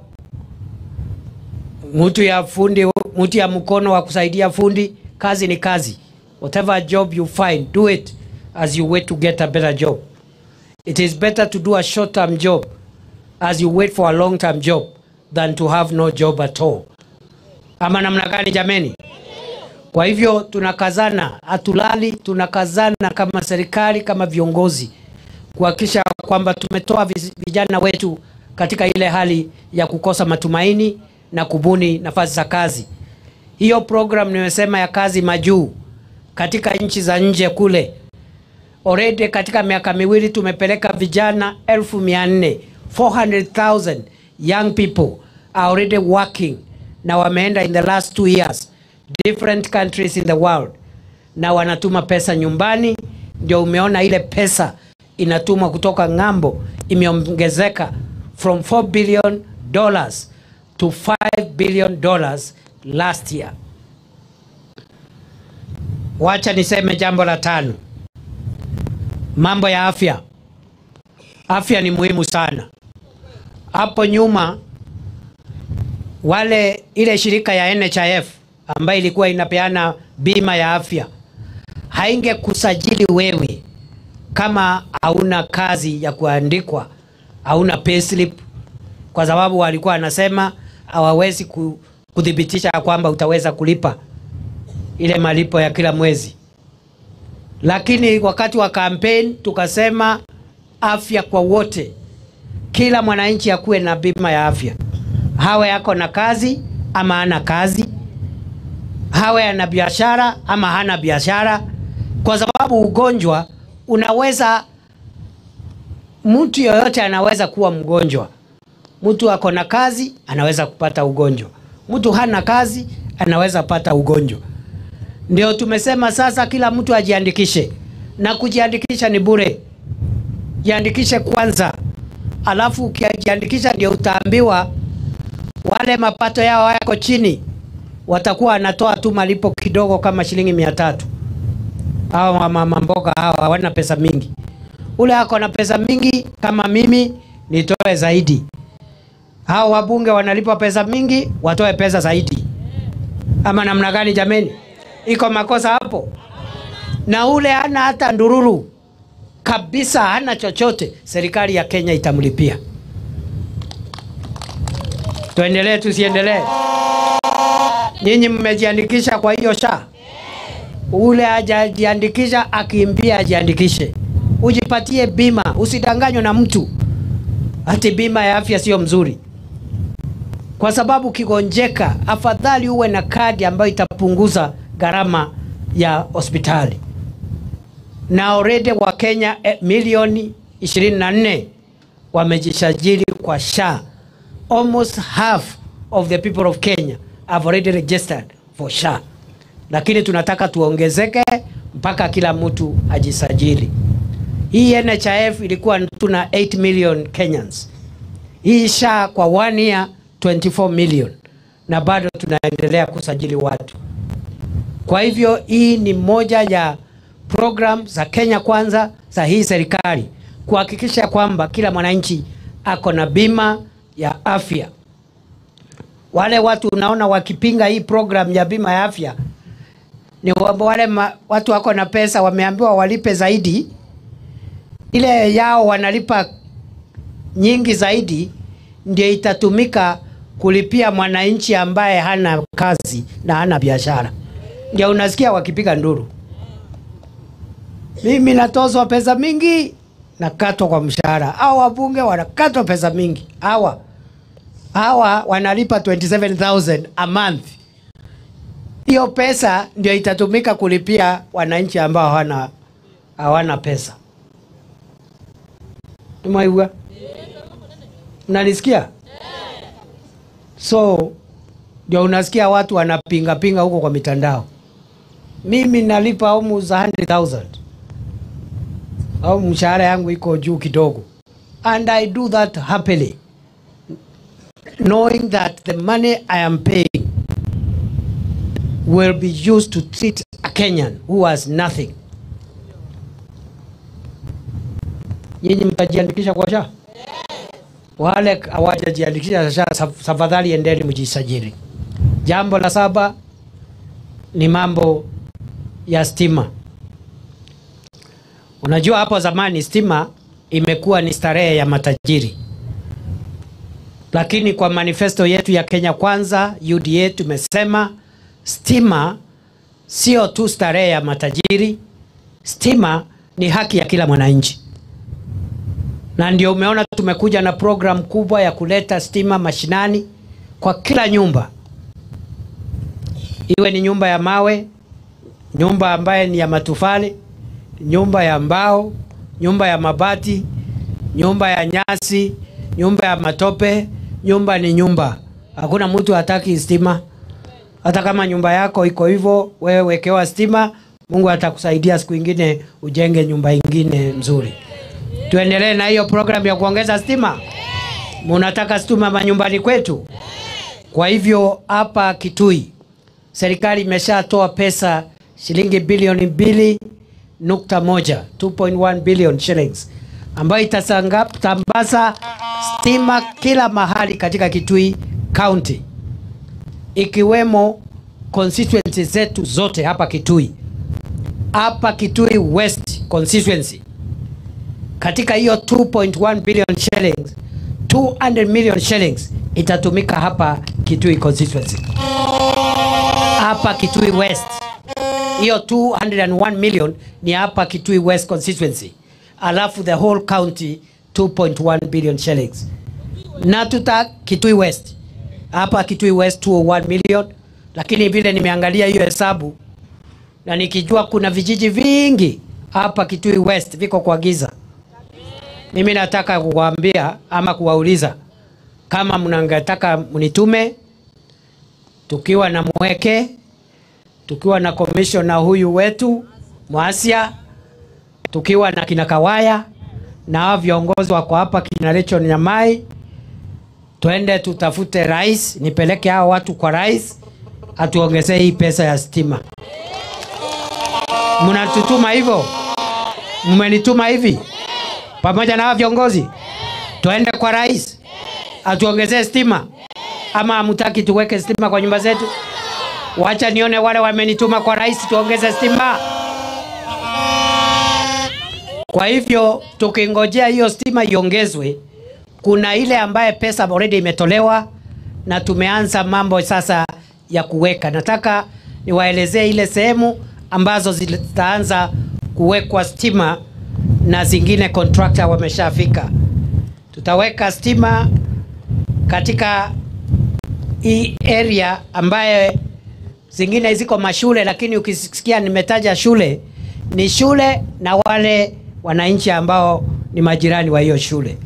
mtu ya fundi, mtu ya mkono wa kusaidia fundi. Kazi ni kazi. Whatever job you find, do it as you wait to get a better job. It is better to do a short-term job as you wait for a long-term job than to have no job at all. Ama namna gani jameni? Kwa hivyo tunakazana, hatulali, tunakazana kama serikali, kama viongozi, kuhakikisha kwamba tumetoa vijana wetu katika ile hali ya kukosa matumaini na kubuni nafasi za kazi. Hiyo program nimesema ya kazi majuu katika nchi za nje kule, already katika miaka 2 tumepeleka vijana 400,000, 400,000 young people are already working, na wameenda in the last 2 years different countries in the world, na wanatuma pesa nyumbani. Ndio umeona ile pesa inatumwa kutoka ng'ambo imeongezeka from $4 billion to $5 billion last year. Wacha niseme jambo la tano, mambo ya afya. Afya ni muhimu sana. Hapo nyuma wale ile shirika ya NHIF ambayo ilikuwa inapeana bima ya afya haingekusajili wewe kama hauna kazi ya kuandikwa, hauna payslip, kwa sababu walikuwa wanasema hawawezi kudhibitisha kwamba utaweza kulipa ile malipo ya kila mwezi. Lakini wakati wa campaign tukasema afya kwa wote, kila mwananchi akuwe na bima ya afya, hawe yako na kazi ama hana kazi, hawe ana biashara ama hana biashara, kwa sababu ugonjwa unaweza, mtu yoyote anaweza kuwa mgonjwa. Mtu ako na kazi anaweza kupata ugonjwa, mtu hana kazi anaweza pata ugonjwa. Ndio tumesema sasa kila mtu ajiandikishe, na kujiandikisha ni bure. Jiandikishe kwanza, alafu ukijiandikisha ndio utaambiwa wale mapato yao yako chini watakuwa wanatoa tu malipo kidogo kama shilingi 300. Hawa mama mboga hawa hawana pesa mingi. Ule ako na pesa mingi kama mimi nitoe zaidi. Hao wabunge wanalipa pesa mingi, watoe pesa zaidi. Ama namna gani jameni? Iko makosa hapo? Na ule hana hata ndururu kabisa, hana chochote, serikali ya Kenya itamlipia. Tuendelee tusiendelee? Nyinyi mmejiandikisha kwa hiyo SHA? Ule hajajiandikisha akimbia ajiandikishe. Ujipatie bima, usidanganywe na mtu ati bima ya afya sio mzuri. Kwa sababu kigonjeka, afadhali uwe na kadi ambayo itapunguza gharama ya hospitali. Na already wa Kenya milioni 24 wamejisajili kwa SHA. Almost half of the people of Kenya have already registered for SHA. Lakini tunataka tuongezeke mpaka kila mtu ajisajili. Hii NHIF ilikuwa tuna 8 million Kenyans. Hii SHA kwa 1 year 24 million. Na bado tunaendelea kusajili watu. Kwa hivyo hii ni moja ya program za Kenya Kwanza za hii serikali, kuhakikisha kwamba kila mwananchi ako na bima ya afya. Wale watu unaona wakipinga hii program ya bima ya afya ni wale watu wako na pesa, wameambiwa walipe zaidi, ile yao wanalipa nyingi zaidi ndio itatumika kulipia mwananchi ambaye hana kazi na hana biashara. Ndio unasikia wakipiga nduru, mimi natozwa pesa mingi, nakatwa kwa mshahara. Hao wabunge wanakatwa pesa mingi. Hawa wanalipa 27,000 a month. Hiyo pesa ndio itatumika kulipia wananchi ambao hawana pesa. Tumeigua? Mnanisikia? So ndio unasikia watu wanapinga pinga huko kwa mitandao. Mimi nalipa almost 100,000. Au mshahara yangu iko juu kidogo. And I do that happily, knowing that the money I am paying will be used to treat a Kenyan who has nothing. Nyinyi mtajiandikisha kwa SHA? Wale hawajajiandikisha SHA, tafadhali endeni mjisajili. Jambo la saba ni mambo ya stima. Unajua hapo zamani stima imekuwa ni starehe ya matajiri. Lakini kwa manifesto yetu ya Kenya Kwanza UDA tumesema stima sio tu starehe ya matajiri, stima ni haki ya kila mwananchi. Na ndio umeona tumekuja na program kubwa ya kuleta stima mashinani kwa kila nyumba. Iwe ni nyumba ya mawe, nyumba ambaye ni ya matofali, nyumba ya mbao, nyumba ya mabati, nyumba ya nyasi, nyumba ya matope. Nyumba ni nyumba. Hakuna mtu hataki stima. Hata kama nyumba yako iko hivyo, wewe wekewa stima, Mungu atakusaidia siku ingine ujenge nyumba ingine mzuri. Tuendelee na hiyo program ya kuongeza stima. Munataka stima manyumbani kwetu. Kwa hivyo hapa Kitui serikali imeshatoa pesa shilingi bilioni 2.1, 2.1 billion shillings, ambayo itasambaza stima kila mahali katika Kitui County, ikiwemo constituency zetu zote hapa Kitui. Hapa Kitui West constituency, katika hiyo 2.1 billion shillings, 200 million shillings itatumika hapa Kitui constituency. Hapa Kitui West, hiyo 201 million ni hapa Kitui West constituency. Alafu the whole county 2.1 billion shillings. Na tuta Kitui West, hapa Kitui West 201 million. Lakini vile nimeangalia hiyo hesabu na nikijua kuna vijiji vingi hapa Kitui West viko kwa giza, mimi nataka kuwaambia ama kuwauliza kama mnangetaka mnitume, tukiwa na Mweke, tukiwa na commissioner huyu wetu Mwasia, tukiwa na kina Kawaya na hao viongozi wako hapa kina Rachel Nyamai, twende tutafute rais, nipeleke hao watu kwa rais atuongezee hii pesa ya stima. Mnatutuma hivyo? Mmenituma hivi pamoja na hao viongozi? Twende kwa rais atuongezee stima, ama hamtaki tuweke stima kwa nyumba zetu? Wacha nione wale wamenituma kwa rais tuongeze stima. Kwa hivyo tukingojea hiyo stima iongezwe, kuna ile ambaye pesa already imetolewa na tumeanza mambo sasa ya kuweka. Nataka niwaelezee ile sehemu ambazo zitaanza kuwekwa stima na zingine contractor wameshafika. Tutaweka stima katika hii area ambaye zingine ziko mashule, lakini ukisikia nimetaja shule ni shule na wale wananchi ambao ni majirani wa hiyo shule.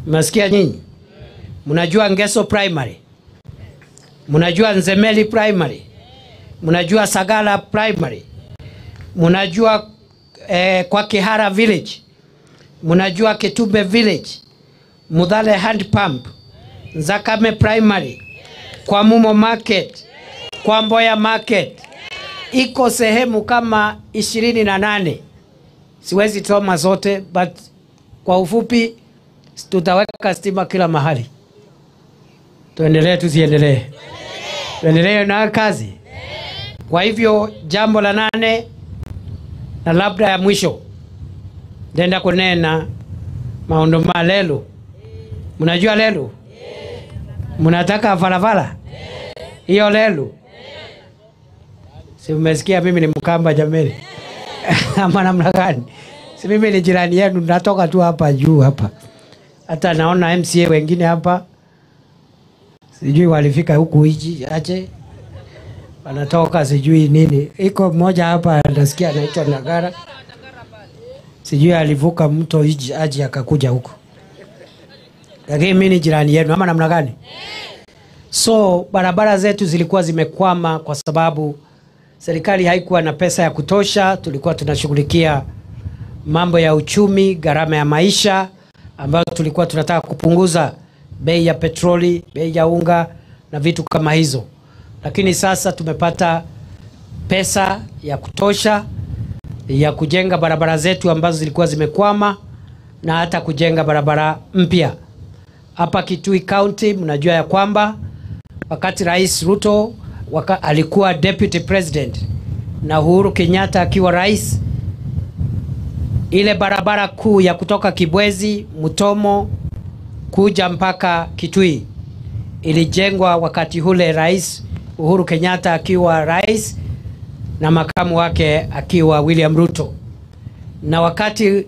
Mnasikia nyinyi? Mnajua Ngeso Primary, mnajua Nzemeli Primary, mnajua Sagala Primary, mnajua kwa Kihara Village, mnajua Ketumbe Village, Mudhale Hand Pump, Nzakame Primary, kwa Mumo Market, kwa Mboya Market. Iko sehemu kama 28. Siwezi soma zote, but kwa ufupi tutaweka stima kila mahali. Tuendelee tusiendelee? Tuendelee na kazi. Kwa hivyo jambo la 8 na labda ya mwisho, nenda kunena maondo ma lelu. Mnajua lelu? Mnataka falafala? Hiyo lelu? Si mmesikia mimi ni Mkamba jameni? Ama namna gani? Si mimi ni jirani yenu, natoka tu hapa juu hapa. Hata naona MCA wengine hapa, sijui walifika huku hiji aje, wanatoka sijui nini. Iko mmoja hapa nasikia anaitwa Nagara, sijui alivuka mto hiji aje akakuja huku. Lakini mimi ni jirani yenu, ama namna gani? So barabara zetu zilikuwa zimekwama kwa sababu serikali haikuwa na pesa ya kutosha. Tulikuwa tunashughulikia mambo ya uchumi, gharama ya maisha, ambayo tulikuwa tunataka kupunguza bei ya petroli, bei ya unga na vitu kama hizo. Lakini sasa tumepata pesa ya kutosha ya kujenga barabara zetu ambazo zilikuwa zimekwama na hata kujenga barabara mpya. Hapa Kitui County mnajua ya kwamba wakati Rais Ruto alikuwa deputy president na Uhuru Kenyatta akiwa rais, ile barabara kuu ya kutoka Kibwezi, Mutomo kuja mpaka Kitui ilijengwa wakati ule Rais Uhuru Kenyatta akiwa rais na makamu wake akiwa William Ruto. Na wakati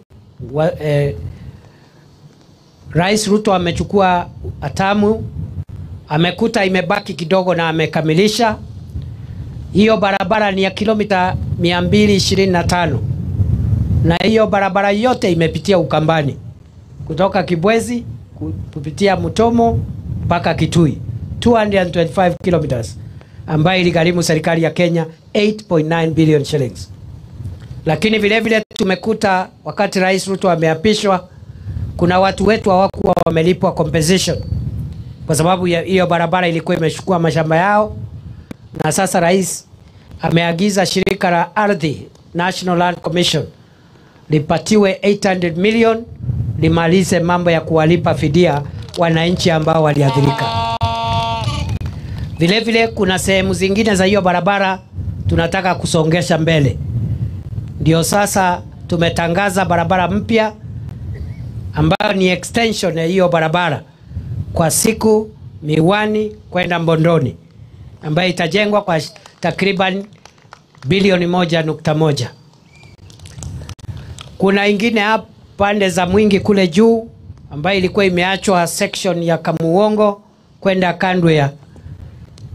Rais Ruto amechukua hatamu, amekuta imebaki kidogo na amekamilisha. Hiyo barabara ni ya kilomita 225. Na hiyo barabara yote imepitia Ukambani, kutoka Kibwezi kupitia Mutomo mpaka Kitui, 225 kilometers, ambayo iligharimu serikali ya Kenya 8.9 billion shillings. Lakini vile vile tumekuta wakati Rais Ruto ameapishwa, kuna watu wetu hawakuwa wamelipwa compensation kwa sababu hiyo barabara ilikuwa imechukua mashamba yao, na sasa rais ameagiza shirika la ardhi, National Land Commission, lipatiwe 800 million limalize mambo ya kuwalipa fidia wananchi ambao waliathirika. Vile vile kuna sehemu zingine za hiyo barabara tunataka kusongesha mbele. Ndio sasa tumetangaza barabara mpya ambayo ni extension ya hiyo barabara kwa siku Miwani kwenda Mbondoni, ambayo itajengwa kwa takriban bilioni 1.1. Kuna ingine hapa pande za Mwingi kule juu ambayo ilikuwa imeachwa section ya Kamuongo kwenda Kandwea,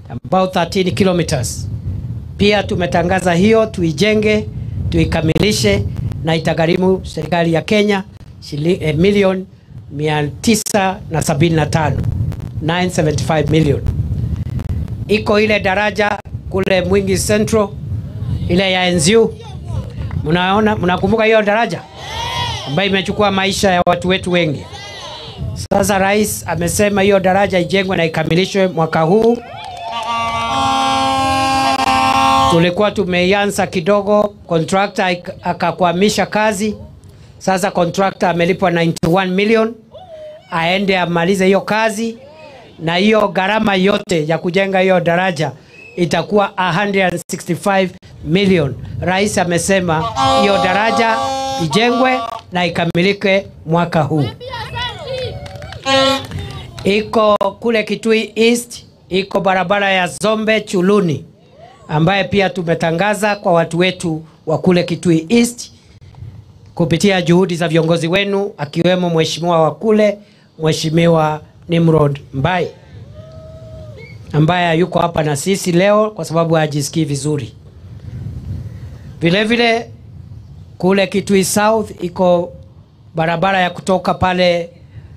about 13 kilometers. Pia tumetangaza hiyo tuijenge, tuikamilishe, na itagharimu serikali ya Kenya milioni 975, 975 million. Iko ile daraja kule Mwingi Central, ile ya Enziu. Mnaona, mnakumbuka hiyo daraja ambayo imechukua maisha ya watu wetu wengi. Sasa rais amesema hiyo daraja ijengwe na ikamilishwe mwaka huu. Tulikuwa tumeianza kidogo, contractor akakwamisha kazi. Sasa contractor amelipwa 91 million, aende amalize hiyo kazi, na hiyo gharama yote ya kujenga hiyo daraja itakuwa 165 million. Rais amesema hiyo daraja ijengwe na ikamilike mwaka huu. Iko kule Kitui East, iko barabara ya Zombe Chuluni ambaye pia tumetangaza kwa watu wetu wa kule Kitui East kupitia juhudi za viongozi wenu akiwemo mheshimiwa wa kule, Mheshimiwa Nimrod Mbai, ambaye yuko hapa na sisi leo kwa sababu hajisikii vizuri. Vile vile kule Kitui South iko barabara ya kutoka pale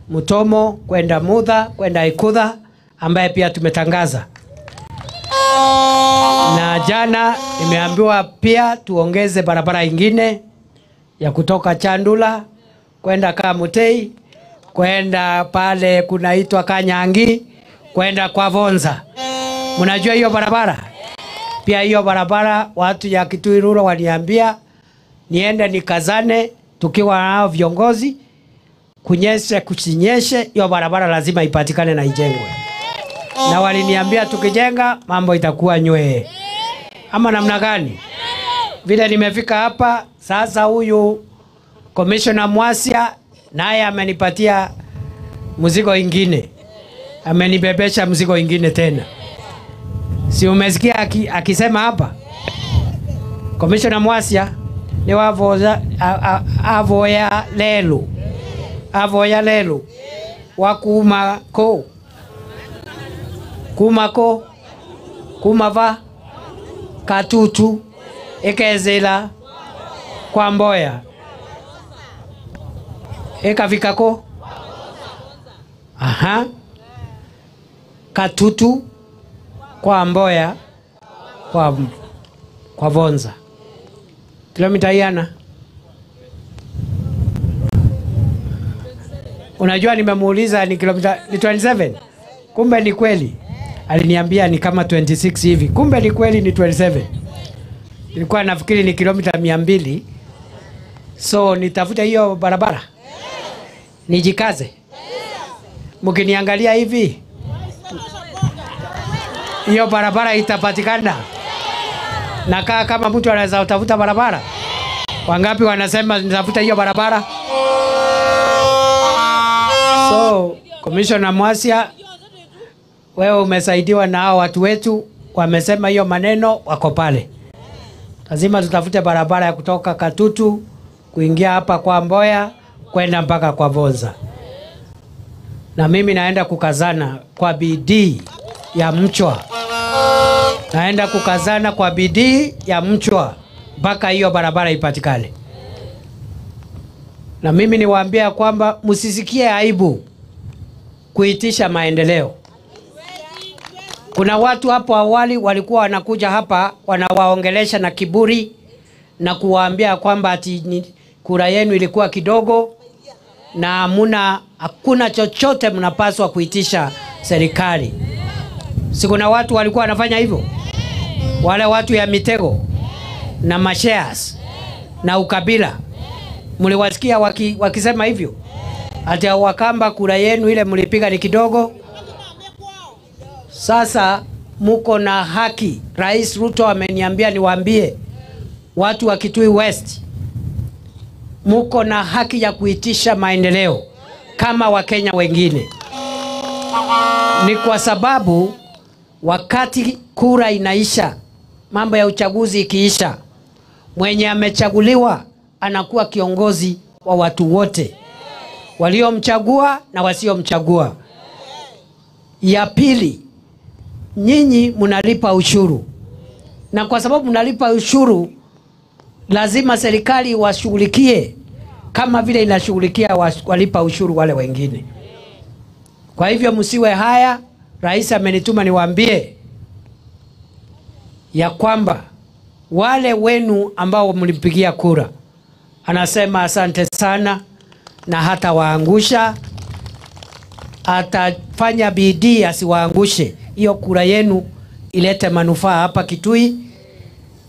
Mutomo kwenda Mudha kwenda Ikudha ambaye pia tumetangaza. Na jana nimeambiwa pia tuongeze barabara ingine ya kutoka Chandula kwenda Kamutei kwenda pale kunaitwa Kanyangi kwenda kwa Vonza. Mnajua hiyo barabara? Pia hiyo barabara watu ya Kitui Rural waniambia niende nikazane tukiwa nao viongozi, kunyeshe kusinyeshe, hiyo barabara lazima ipatikane na ijengwe. Na waliniambia tukijenga mambo itakuwa nywee. Ama namna gani? Vile nimefika hapa sasa, huyu Commissioner Mwasia naye amenipatia mzigo ingine. Amenibebesha mzigo ingine tena. Si umesikia akisema hapa? Commissioner Mwasia ni avoya lelu. Avoya lelu. Wakuma ko. Kumako. Kumava. Katutu. Ekezela. Kwa Mboya. Ekavikako. Aha. Katutu. Kwa Mboya. Kwa Vonza. Kilomita yana. Unajua nimemuuliza ni kilomita ni 27. Kumbe ni kweli. Aliniambia ni kama 26 hivi. Kumbe ni kweli ni 27. Nilikuwa nafikiri ni kilomita 200. So nitafute hiyo barabara. Nijikaze. Mkiniangalia hivi, hiyo barabara itapatikana. Nakaa kama mtu anaweza kutafuta barabara. Wangapi wanasema nitafuta hiyo barabara? So, Commissioner Mwasia, wewe umesaidiwa na hao watu wetu, wamesema hiyo maneno, wako pale. Lazima tutafute barabara ya kutoka Katutu kuingia hapa kwa Mboya kwenda mpaka kwa Vonza. Na mimi naenda kukazana kwa bidii ya mchwa. Naenda kukazana kwa bidii ya mchwa mpaka hiyo barabara ipatikane. Na mimi niwaambia kwamba msisikie aibu kuitisha maendeleo. Kuna watu hapo awali walikuwa wanakuja hapa wanawaongelesha na kiburi na kuwaambia kwamba ati kura yenu ilikuwa kidogo na hakuna chochote mnapaswa kuitisha serikali. Si kuna watu walikuwa wanafanya hivyo? Wale watu ya mitego na mashares na ukabila, mliwasikia wakisema hivyo? Ati Wakamba kura yenu ile mlipiga ni kidogo. Sasa muko na haki. Rais Ruto ameniambia niwaambie watu wa Kitui West, muko na haki ya kuitisha maendeleo kama Wakenya wengine. Ni kwa sababu wakati kura inaisha, mambo ya uchaguzi ikiisha, mwenye amechaguliwa anakuwa kiongozi wa watu wote, waliomchagua na wasiomchagua. Ya pili, nyinyi mnalipa ushuru, na kwa sababu mnalipa ushuru lazima serikali washughulikie kama vile inashughulikia walipa ushuru wale wengine. Kwa hivyo msiwe haya. Rais amenituma niwaambie ya kwamba wale wenu ambao mlimpigia kura, anasema asante sana, na hata waangusha, atafanya bidii asiwaangushe. Hiyo kura yenu ilete manufaa hapa Kitui.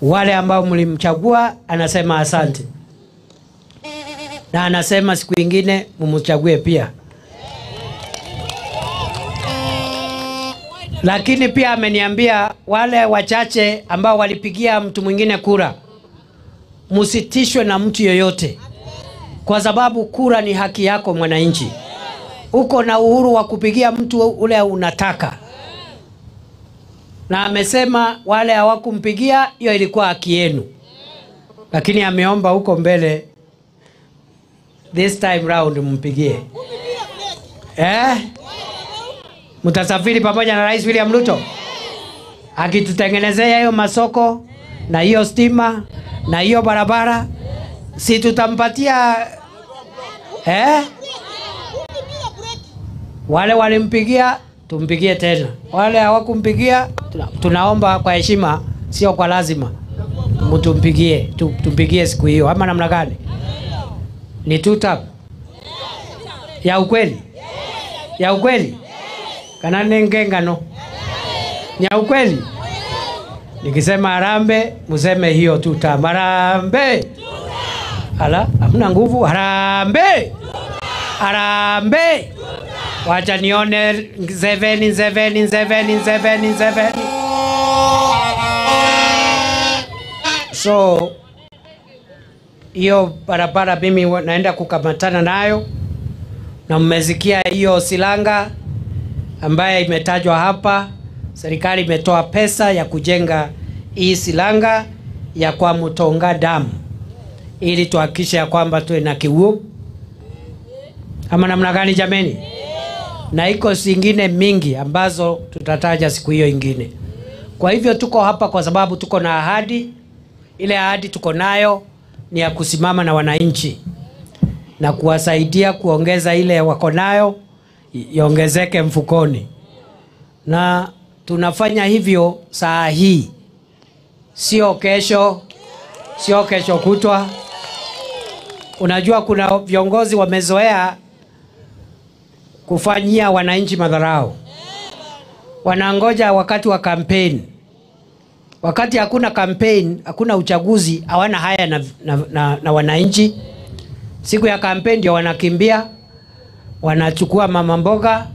Wale ambao mlimchagua anasema asante, na anasema siku ingine mumchague pia. Lakini pia ameniambia wale wachache ambao walipigia mtu mwingine kura, msitishwe na mtu yoyote, kwa sababu kura ni haki yako mwananchi. Uko na uhuru wa kupigia mtu ule unataka. Na amesema wale hawakumpigia, hiyo ilikuwa haki yenu. Lakini ameomba huko mbele, this time round mpigie. Mtasafiri pamoja na Rais William Ruto akitutengenezea hiyo masoko na hiyo stima na hiyo barabara, si tutampatia? Wale walimpigia tumpigie tena, wale hawakumpigia tunaomba kwa heshima, sio kwa lazima, mtumpigie, tumpigie siku hiyo, ama namna gani? Ni two tap ya ukweli, ya ukweli kana nengengano ni ya ukweli. Nikisema harambe museme hiyo two tap. Harambe. Ala, hamna nguvu. Harambe, harambe. Wacha nione 7 7 7 7 7. So hiyo barabara mimi naenda kukamatana nayo, na mmesikia hiyo Silanga ambaye imetajwa hapa. Serikali imetoa pesa ya kujenga hii Silanga ya kwa Mutonga Dam, ili tuhakikishe ya kwamba tuwe na kiwu, ama namna gani jameni? Na iko zingine mingi ambazo tutataja siku hiyo ingine. Kwa hivyo tuko hapa kwa sababu tuko na ahadi. Ile ahadi tuko nayo ni ya kusimama na wananchi na kuwasaidia kuongeza ile wako nayo iongezeke mfukoni. Na tunafanya hivyo saa hii, sio kesho, sio kesho kutwa. Unajua kuna viongozi wamezoea kufanyia wananchi madharau. Wanangoja wakati wa campaign. Wakati hakuna campaign, hakuna uchaguzi, hawana haya na wananchi. Siku ya campaign ndio wanakimbia, wanachukua mama mboga,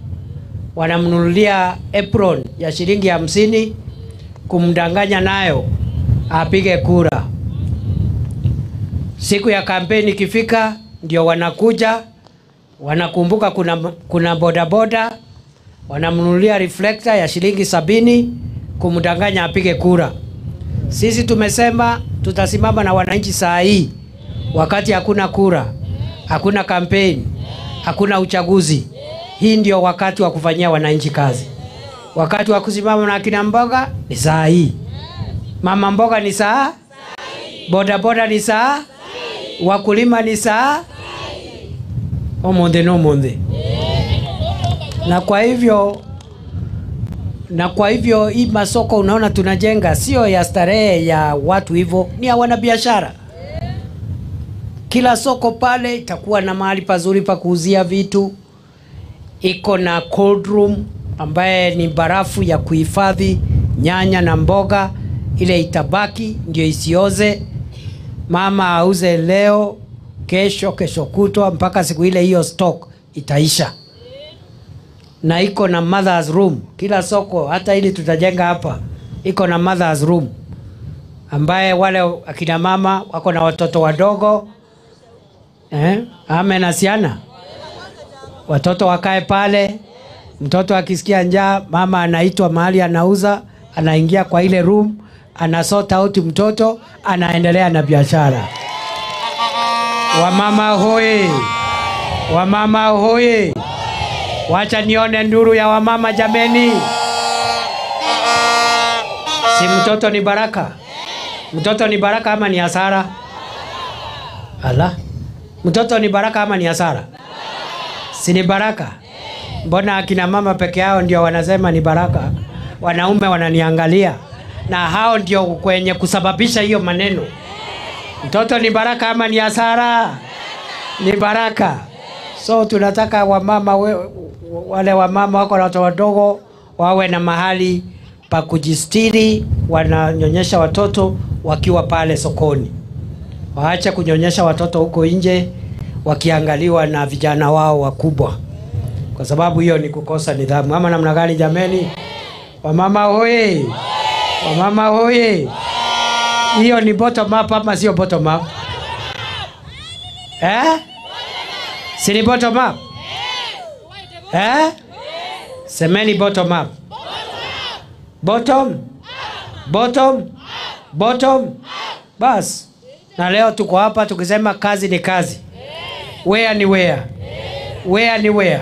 wanamnunulia apron ya shilingi 50 kumdanganya nayo apige kura. Siku ya kampeni ikifika ndio wanakuja, wanakumbuka kuna bodaboda, wanamnunulia reflector ya shilingi 70 kumdanganya apige kura. Sisi tumesema tutasimama na wananchi saa hii, wakati hakuna kura, hakuna kampeni, hakuna uchaguzi. Hii ndio wakati wa kufanyia wananchi kazi. Wakati wa kusimama na kina mboga ni saa hii. Mama mboga ni saa, boda boda ni saa, wakulima ni saa, omonde no monde. Na kwa hivyo hii masoko unaona tunajenga sio ya starehe ya watu hivyo, ni ya wanabiashara. Kila soko pale itakuwa na mahali pazuri pa kuuzia vitu. Iko na cold room ambaye ni barafu ya kuhifadhi nyanya na mboga Ile itabaki ndio isioze. Mama auze leo, kesho, kesho kutwa, mpaka siku ile hiyo stock itaisha. Na iko na mother's room. Kila soko, hata ili tutajenga hapa, iko na mother's room, ambaye wale akina mama wako na watoto wadogo, ame na siana, watoto wakae pale. Mtoto akisikia njaa, mama anaitwa mahali anauza, anaingia kwa ile room, anasort out mtoto, anaendelea na biashara. Wamama hoye! Wamama hoye! Wacha nione nduru ya wamama jameni. Si mtoto ni baraka? Mtoto ni baraka ama ni hasara? Ala. Mtoto ni baraka ama ni hasara? Si ni baraka? Mbona akina mama peke yao ndio wanasema ni baraka? Wanaume wananiangalia. Na hao ndio kwenye kusababisha hiyo maneno. Mtoto ni baraka ama ni hasara? Ni baraka. So tunataka wamama wale wamama wako na watoto wadogo wawe na mahali pa kujistiri, wananyonyesha watoto wakiwa pale sokoni. Waache kunyonyesha watoto huko nje wakiangaliwa na vijana wao wakubwa, kwa sababu hiyo ni kukosa nidhamu. Ama namna gani jameni? Wamama hoye! Wamama hoye! Hiyo ni bottom up ama sio bottom up? Eh? Si ni bottom up? Eh? Semeni bottom up. Bottom? Bottom? Bottom? Bas. Na leo tuko hapa tukisema kazi ni kazi. Where ni where? Where ni where?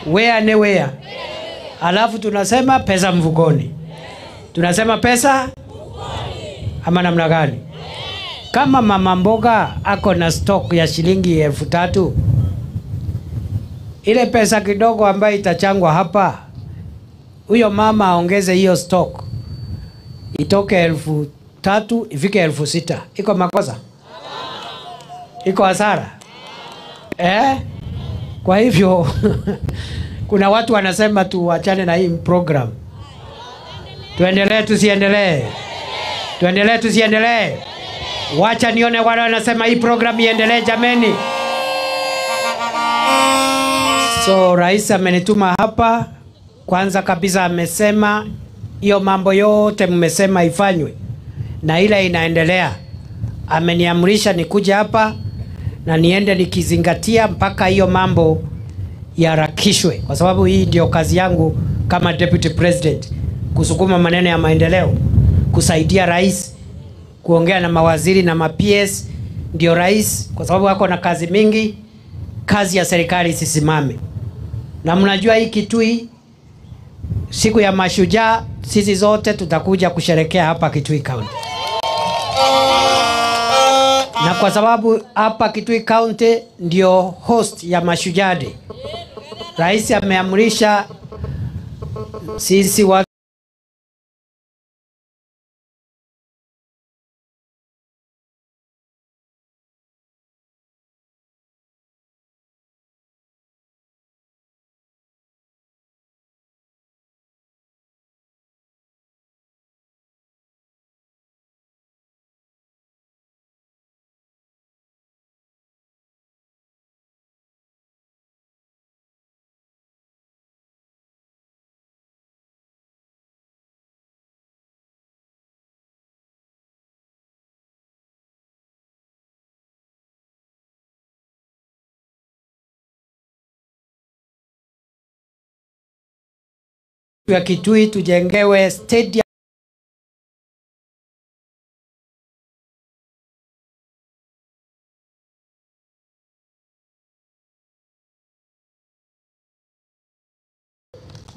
Where ni where? Alafu tunasema pesa mfukoni. Tunasema pesa ama namna gani? Kama mama mboga ako na stock ya shilingi 3,000, ile pesa kidogo ambayo itachangwa hapa, huyo mama aongeze hiyo stock itoke 3,000 ifike 6,000. Iko makosa? Iko hasara? Eh? Kwa hivyo kuna watu wanasema tuachane na hii program. Tuendelee tusiendelee? Tuendelee tusiendelee? Wacha nione wale wanasema hii program iendelee jameni. So rais amenituma hapa. Kwanza kabisa amesema hiyo mambo yote mmesema ifanywe na ile inaendelea. Ameniamrisha nikuje hapa na niende nikizingatia mpaka hiyo mambo yaharakishwe, kwa sababu hii ndio kazi yangu kama deputy president, kusukuma maneno ya maendeleo, kusaidia rais, kuongea na mawaziri na ma PS. Ndio rais, kwa sababu wako na kazi mingi, kazi ya serikali isisimame. Na mnajua hii Kitui, siku ya mashujaa, sisi zote tutakuja kusherekea hapa Kitui County. Na kwa sababu hapa Kitui County ndio host ya Mashujaa Day, rais ameamrisha sisi watu ya Kitui tujengewe stadium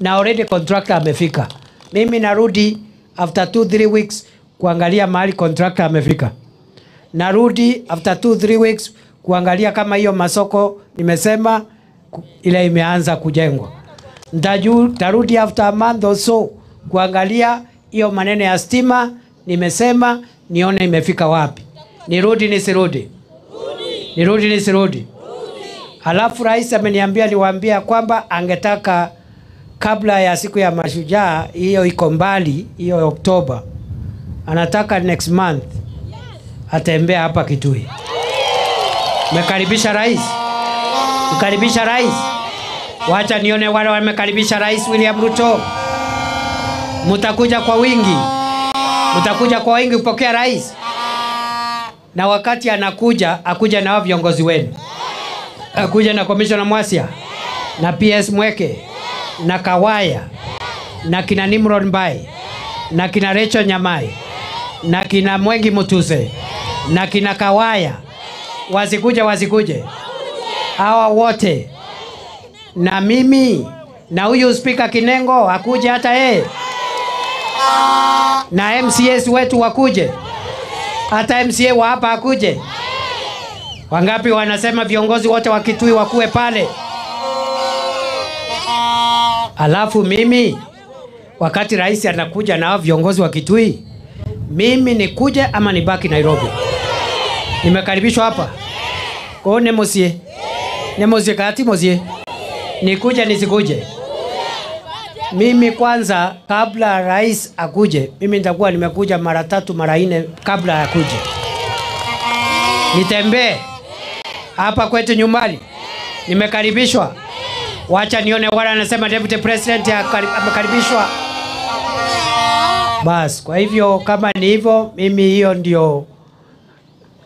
na already contractor amefika. Mimi narudi after 2-3 weeks kuangalia mahali contractor amefika. Narudi after 2-3 weeks kuangalia kama hiyo masoko nimesema ile imeanza kujengwa. Ntarudi after a month or so kuangalia hiyo maneno ya stima nimesema, nione imefika wapi. Nirudi nisirudi? Nirudi nisirudi? Alafu rais ameniambia niwaambia kwamba angetaka kabla ya siku ya mashujaa, hiyo iko mbali, hiyo Oktoba, Anataka next month atembea hapa Kitui. Mmekaribisha rais? Mkaribisha rais? Wacha nione wale wamekaribisha Rais William Ruto. Mutakuja kwa wingi. Mutakuja kwa wingi kupokea rais. Na wakati anakuja, akuja na viongozi wenu. Akuja na Commissioner Mwasia, na PS Mweke, na Kawaya, na kina Nimrod Mbai, na kina Rachel Nyamai, na kina Mwengi Mutuse, na kina Kawaya. Wasikuje, wasikuje. Hawa wote. Na mimi, na huyu Speaker Kinengo akuje hata yeye. Na MCS wetu wakuje. Hata MCA wa hapa akuje. Wangapi wanasema viongozi wote wa Kitui wakuwe pale? Alafu mimi wakati rais anakuja na viongozi wa Kitui, mimi nikuje ama nibaki Nairobi? Nimekaribishwa hapa. Kwa nemosie. Nemosie kati mosie. Nikuje nisikuje? Mimi kwanza kabla rais akuje, mimi nitakuwa nimekuja mara 3 mara 4 kabla akuje. Nitembee hapa kwetu nyumbani. Nimekaribishwa. Wacha nione wala anasema Deputy President amekaribishwa. Bas, kwa hivyo kama ni hivyo, mimi hiyo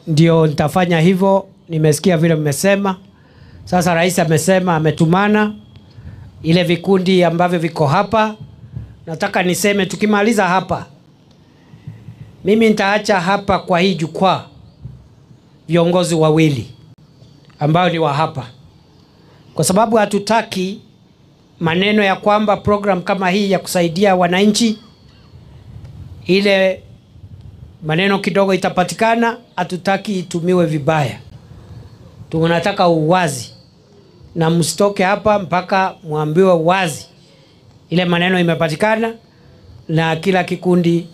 ndio nitafanya hivyo. Nimesikia vile mmesema. Sasa rais amesema ametumana ile vikundi ambavyo viko hapa. Nataka niseme tukimaliza hapa, mimi nitaacha hapa kwa hii jukwaa viongozi wawili ambao ni wa hapa, kwa sababu hatutaki maneno ya kwamba program kama hii ya kusaidia wananchi, ile maneno kidogo itapatikana, hatutaki itumiwe vibaya. Tunataka uwazi, na msitoke hapa mpaka muambiwe wazi ile maneno imepatikana na kila kikundi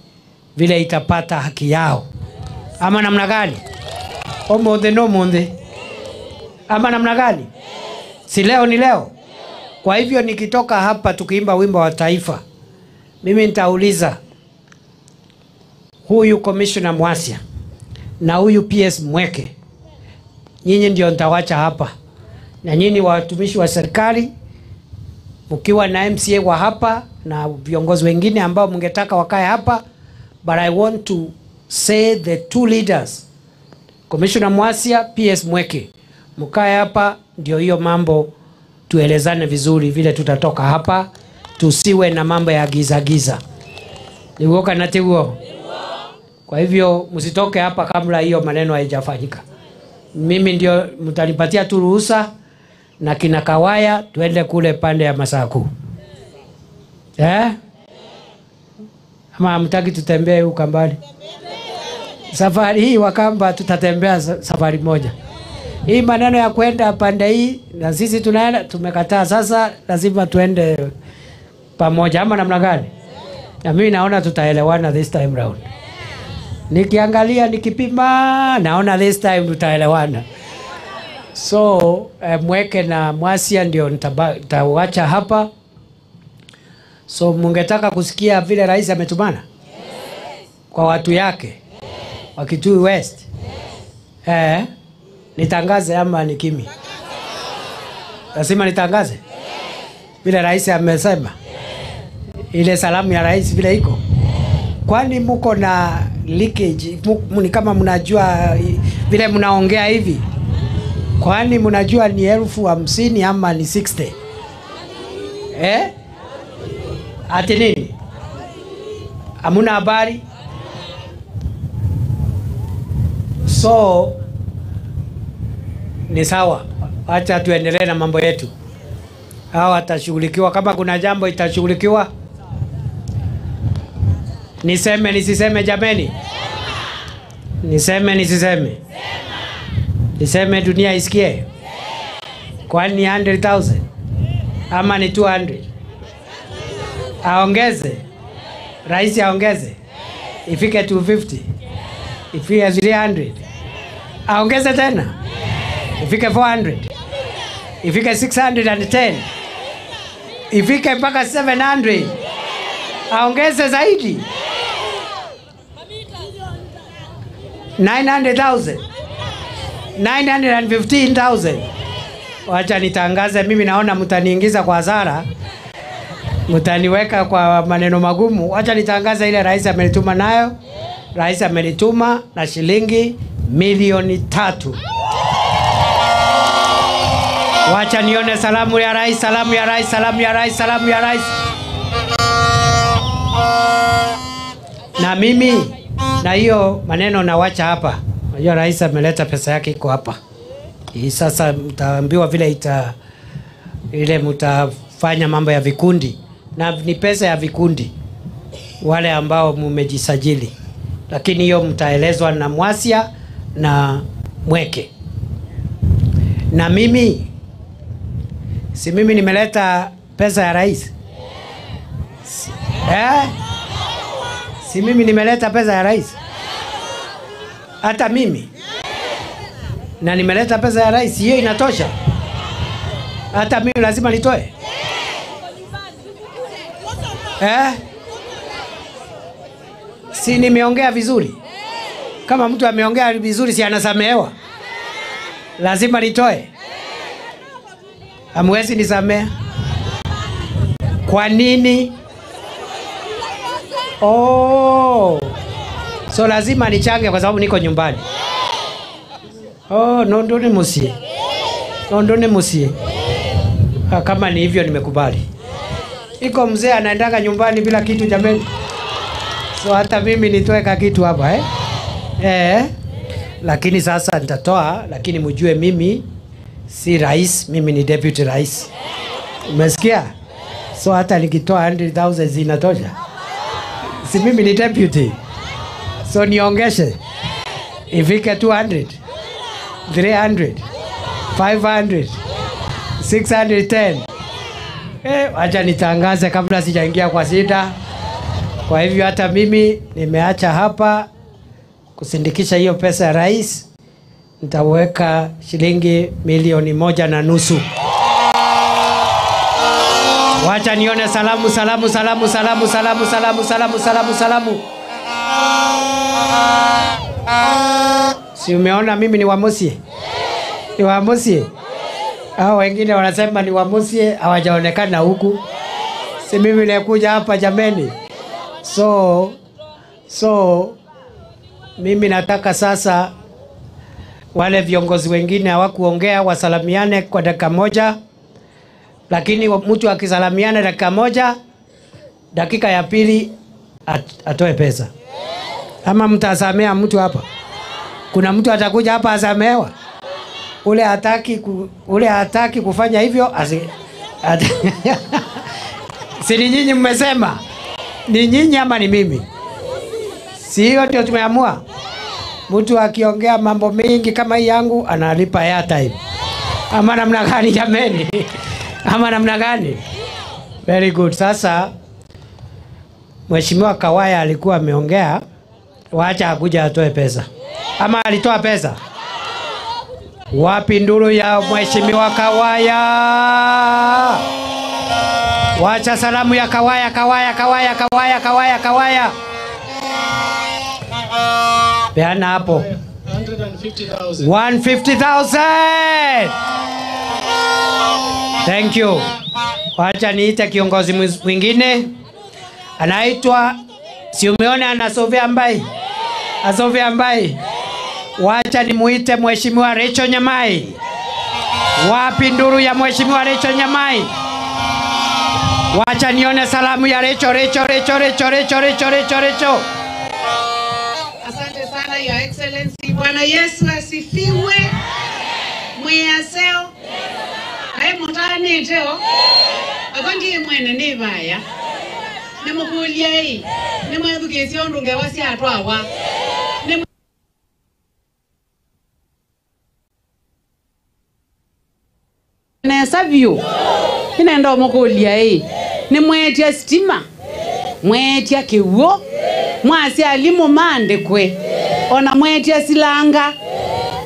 vile itapata haki yao. Ama namna gani? Omonde no monde. Ama namna gani? Si leo ni leo. Kwa hivyo nikitoka hapa tukiimba wimbo wa taifa, mimi nitauliza huyu Commissioner Mwasia na huyu PS Mweke, nyinyi ndio nitawacha hapa. Na nyinyi watumishi wa serikali, mkiwa na MCA wa hapa na viongozi wengine ambao mngetaka wakae hapa, but I want to say the two leaders, Commissioner Mwasia, PS Mweke, mkae hapa, ndio hiyo mambo tuelezane vizuri vile tutatoka hapa, tusiwe na mambo ya giza giza. Niwoka na tiwo. Kwa hivyo msitoke hapa kabla hiyo maneno haijafanyika. Mimi ndio mtanipatia tu ruhusa na kina Kawaya tuende kule pande ya Masaku. Eh? Ama hamtaki tutembee huko mbali? Safari hii Wakamba tutatembea safari moja. Hii maneno ya kwenda pande hii na sisi tunaenda tumekataa, sasa lazima tuende pamoja ama namna gani? Na mimi naona tutaelewana this time round. Nikiangalia nikipima naona this time tutaelewana. So Mweke na Mwasia ndio nitawaacha hapa. So mungetaka kusikia vile rais ametumana? Yes. Kwa watu yake. Yes. Wa Kitui West. Yes. Nitangaze ama ni kimi? Lazima nitangaze? Yes. Vile rais amesema. Yes. Ile salamu ya rais vile iko. Yes. Kwani muko na leakage, ni kama mnajua vile mnaongea hivi? Kwani mnajua ni 50,000 ama ni 60? Eh? Ati nini? Hamuna habari? So ni sawa, acha tuendelee na mambo yetu. Hawa watashughulikiwa, kama kuna jambo itashughulikiwa. Niseme nisiseme jameni? Niseme nisiseme? Niseme dunia isikie? Kwani 100,000 ama ni 200? Aongeze. Rais aongeze. Ifike 250. Ifike 300. Aongeze tena. Ifike 400. Ifike 610. Ifike mpaka 700. Aongeze zaidi. 900,000. 915,000. Wacha nitangaze, mimi naona mtaniingiza kwa hasara. Mtaniweka kwa maneno magumu. Wacha nitangaze ile rais amenituma nayo. Rais amenituma na shilingi 3,000,000. Wacha nione salamu ya rais, salamu ya rais, salamu ya rais, salamu ya rais. Na mimi na hiyo maneno nawacha hapa. Unajua rais ameleta pesa yake iko hapa. Hii sasa mtaambiwa vile ile mtafanya mambo ya vikundi. Na ni pesa ya vikundi wale ambao mmejisajili. Lakini hiyo mtaelezwa na Mwasia na Mweke. Na mimi si mimi nimeleta pesa ya rais? Si mimi nimeleta pesa ya rais? Hata mimi. Na nimeleta pesa ya rais, hiyo inatosha. Hata mimi lazima nitoe. Si nimeongea vizuri? Kama mtu ameongea vizuri si anasamehewa? Lazima nitoe. Hamwezi nisamea. Kwa nini? Oh. So lazima nichange kwa sababu niko nyumbani. Oh, nondo ni musie. Nondo ni musie. Kama ni hivyo nimekubali. Iko mzee anaendaga nyumbani bila kitu jameni. So hata mimi nitoe kitu hapa eh? Lakini sasa nitatoa, lakini mjue mimi si rais, mimi ni deputy rais. Umesikia? So hata nikitoa 100,000 zinatosha. Si mimi ni deputy. So niongeshe. Ifike 200, 300, 500, 610. Acha nitangaze kabla sijaingia kwa shida. Kwa hivyo hata mimi nimeacha hapa kusindikisha hiyo pesa ya rais. Nitaweka shilingi 1.5 milioni. Wacha nione salamu, salamu, salamu, salamu, salamu, salamu, salamu, salamu, salamu. Si umeona mimi ni Wamusie? Ni Wamusie? Hao wengine wanasema ni Wamusie, hawajaonekana huku. Si mimi nilikuja hapa jameni. So mimi nataka sasa wale viongozi wengine hawakuongea wasalamiane kwa dakika moja. Lakini mtu akisalamiana dakika moja, dakika ya pili atoe pesa. Ama mtasamea mtu hapa? Kuna mtu atakuja hapa asamewa? Ule hataki kufanya hivyo Si ni nyinyi mmesema? Ni nyinyi ama ni mimi? Si hiyo ndio tumeamua? Mtu akiongea mambo mengi kama hii yangu analipa airtime. Ama namna gani jameni? Ama namna gani? Very good. Sasa Mheshimiwa Kawaya alikuwa ameongea, waacha akuja atoe pesa. Ama alitoa pesa? Wapi nduru ya Mheshimiwa Kawaya? Wacha salamu ya Kawaya, Kawaya, Kawaya, Kawaya, Kawaya, Kawaya. Peana hapo. 150,000. 150,000. Thank you. Wacha niite kiongozi mwingine. Anaitwa, si umeona anasovea mbai? Asovea mbai. Wacha nimuite Mheshimiwa Rachel Nyamai. Wapi nduru ya Mheshimiwa Rachel Nyamai? Wacha nione salamu ya Rachel, Rachel, Rachel, Rachel, Rachel, Rachel, Rachel, Rachel. Asante sana Your Excellency. Bwana Yesu asifiwe. Mwiyaseo. Aye mutani teo. Akongi mwene ni baya. Nimukuliai. Nimwethukiisye undu ngewa sya atwawa. Nesa vyu. Inaenda mukuliai. Nimwetia stima. Mwetia kiwo. Mwasi alimu mandekwe. Ona mwetia silanga.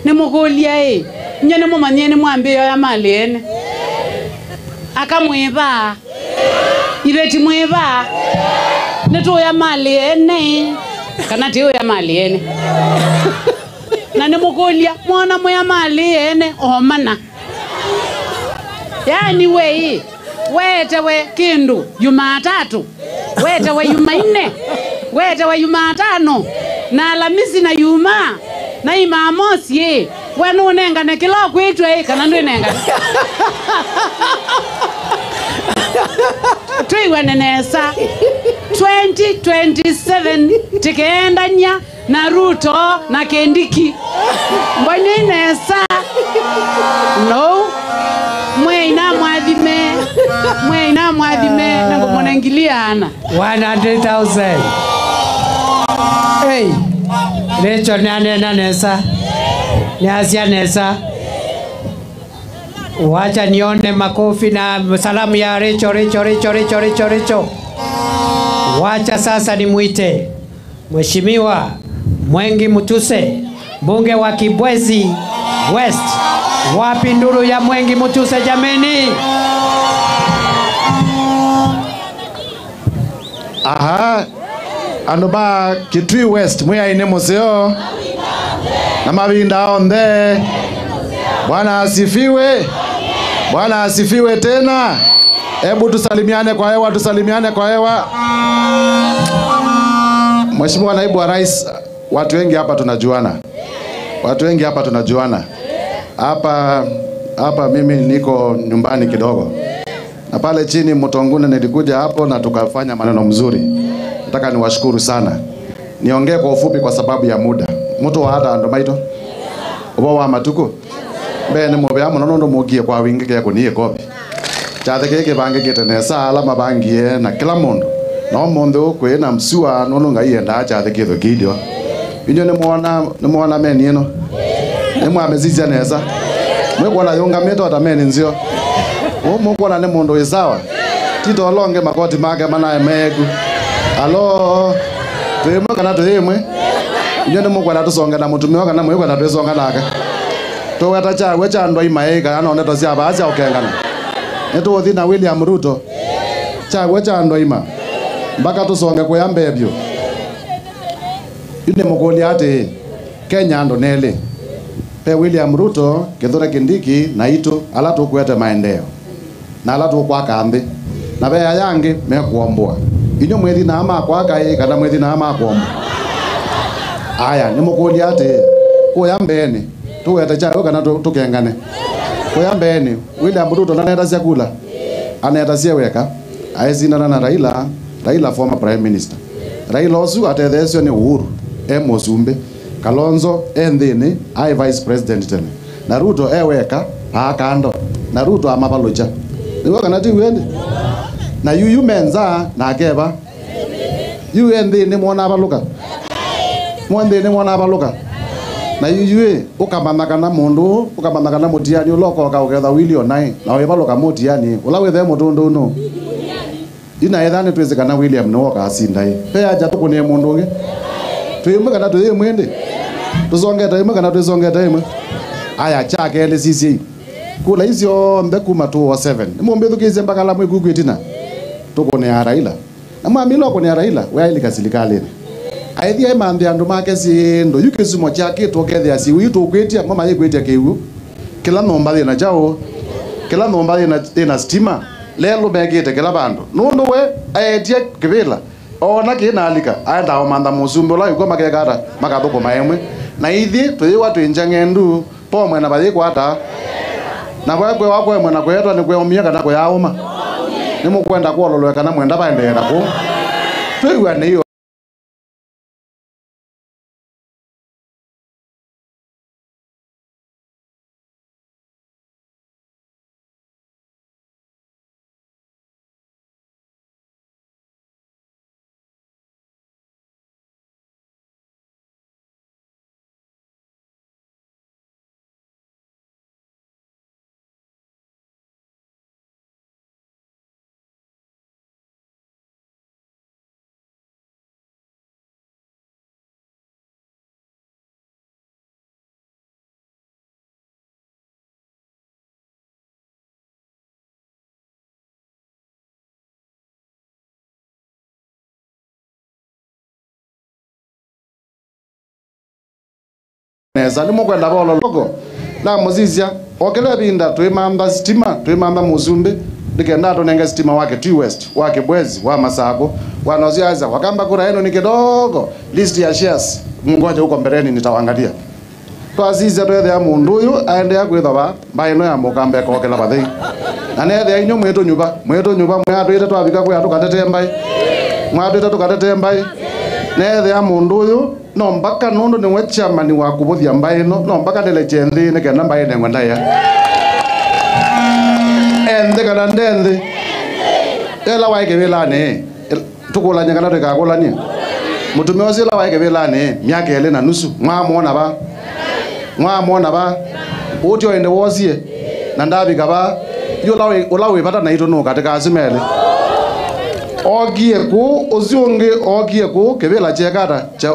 Nimukuliai. Nye nimumanyie nimwambie ya mali ene. Akamwiva. Ibeti mwiva. Netu ya mali ene. Kana tiyo ya mali ene. Na nimukulia mwana mwa mali ene omana. Yani wei wetewe kindu Jumatatu, wetewe Jumanne, wetewe Jumatano na Alhamisi na Ijumaa na Jumamosi ye we nunengane kila kwitwe kana ndwinengane twiwane nesa 2027 tikeendanya na Ruto na Kindiki mboni nesa no mweina mwathime na ngumunengilia ana 100,000. Hey, Rachel nane nesa niasia nesa. Wacha nione makofi na salamu ya Rachel Rachel Rachel Rachel Rachel Rachel. Wacha sasa nimuite Mheshimiwa Mwengi Mutuse, mbunge wa Kibwezi West. Wapi nduru ya Mwengi Mutuse jameni? Aha, andu ba Kitui West mwiaine museo na mavinda onthe. Bwana asifiwe. Bwana asifiwe tena. Hebu tusalimiane kwa hewa, tusalimiane kwa hewa. Mheshimiwa Naibu wa Rais, watu wengi hapa tunajuana. Watu wengi hapa tunajuana. Hapa mimi niko nyumbani kidogo. Na pale chini Mutongune nilikuja hapo na tukafanya maneno mzuri. Nataka niwashukuru sana. Niongee kwa ufupi kwa sababu ya muda. Mtu wa hata ando maito. Ubo wa matuko. Bene mobe amu nono mugie kwa wingi kya kunie kopi. Chathe keke bange kitenesa alama bangie na kila mundu. No mundu kwe na msua nono ngai enda chathe kitho kidio. Inyo ni muona meni eno. Ni mwamezizia nesa. Mwekuona yunga meto ata meni nzio. Mwekuona ni mundu isawa. Tito olonge makoti make manae megu. Alo. Tuimwe kana tuimwe. Inyo ni mwekuona tusonge na mutumio kana mwekuona tuisonga nake. Tuweta chawe cha ndwa imaika ano neto sia baasi okengana. Neto othi na William Ruto. Chawe cha ndwa ima. Mpaka tusonge kwa mbebyo. Yune mukuli ati Kenya ndo nele. Pe William Ruto, Kithure Kindiki na itu ala tukwete maendeleo. Na ala tukwa kambi. Na be ayangi mekuomboa. Inyo mwethi na ama kwa kai kana mwethi na ama kuomboa. Aya ni mukuli ati kuya mbeni. Tuwete chawe kana tukengane. Kuya mbeni William Ruto naneta chakula. Aneta siweka. Aizindana na Raila, Raila former prime minister. Raila osu atethesio ni Uhuru, Mosumbe, Kalonzo enthini ai vice president tene. Na Ruto eweka akando. Na Ruto amabaloja. Niwo kana ti wendi. Na yuyu menza na akeba. Yu enthini mwona abaluka. Mwenthini mwona abaluka. Na yuyu ukamanakana mundu, ukamanakana mutiani uloko kauketha William nai. Na webaluka mutiani, ula wethe mutundu no. Ina ethani twizikana William no okasinda i. Pe aja tukunie mundu ungi. Twimwe kana twimwe ndi. Tusongete imwe kana twisongete imwe. Aya chake ele sisi. Kula izio mbe kuma 207. Nimumbithukizie mpaka la mwigugu itina. Tukune Raila. Na mwamilo kune Raila we ailika silikalini. Aithia imambi andu make sindu yukisumo chake tukethia si witu kwitia mama yikwitia kiu. Kila nomba thina chao. Kila nomba thina stima. Lelo begete kila bandu. Nundu we aetie kibila. Ona kina alika aenda omantha musumbi ula yuko makekata makathukuma imwe. Na ithi tuyiwa twinja ng'endu pomwe na bathikwata. Na bwekwe wakwe mwena kwetwa ni kweumia kana kweyauma. Ni mukwenda kuololwe kana mwenda baendeera ku. Twigwane iyo. Neza ni mukwenda bolo logo la muzizia okele binda twimamba stima twimamba muzumbe ndikenda tonenga stima wake Twi West wake Bwezi wa Masako wanoziaza wakamba kura yenu ni kidogo list ya shares mungoje huko mbeleni nitawaangalia twaziza twethe ya mundu uyu aende ya kwithoba mbaino ya mukambe kokela bathei na nethe inyu mwitu nyuba mwatwite twabika kwi atukatete mbai mwatwite tukatete mbai nethe ya mundu uyu no mpaka nundu niwe chairman wa kubuthia mbai no no mpaka ndeleche nthi nikenda mbai nengwe ndaya enthi kana ndenthi ela waikewilani tukulanya kana twikakulania mutumia ucio ela waikewilani miaka ili na nusu mwamwona ba utio ende wosie na ndabika ba yu ula wipata na itu nu katika asimele ogie ku ucio ungi ogie ku kibila chekata cha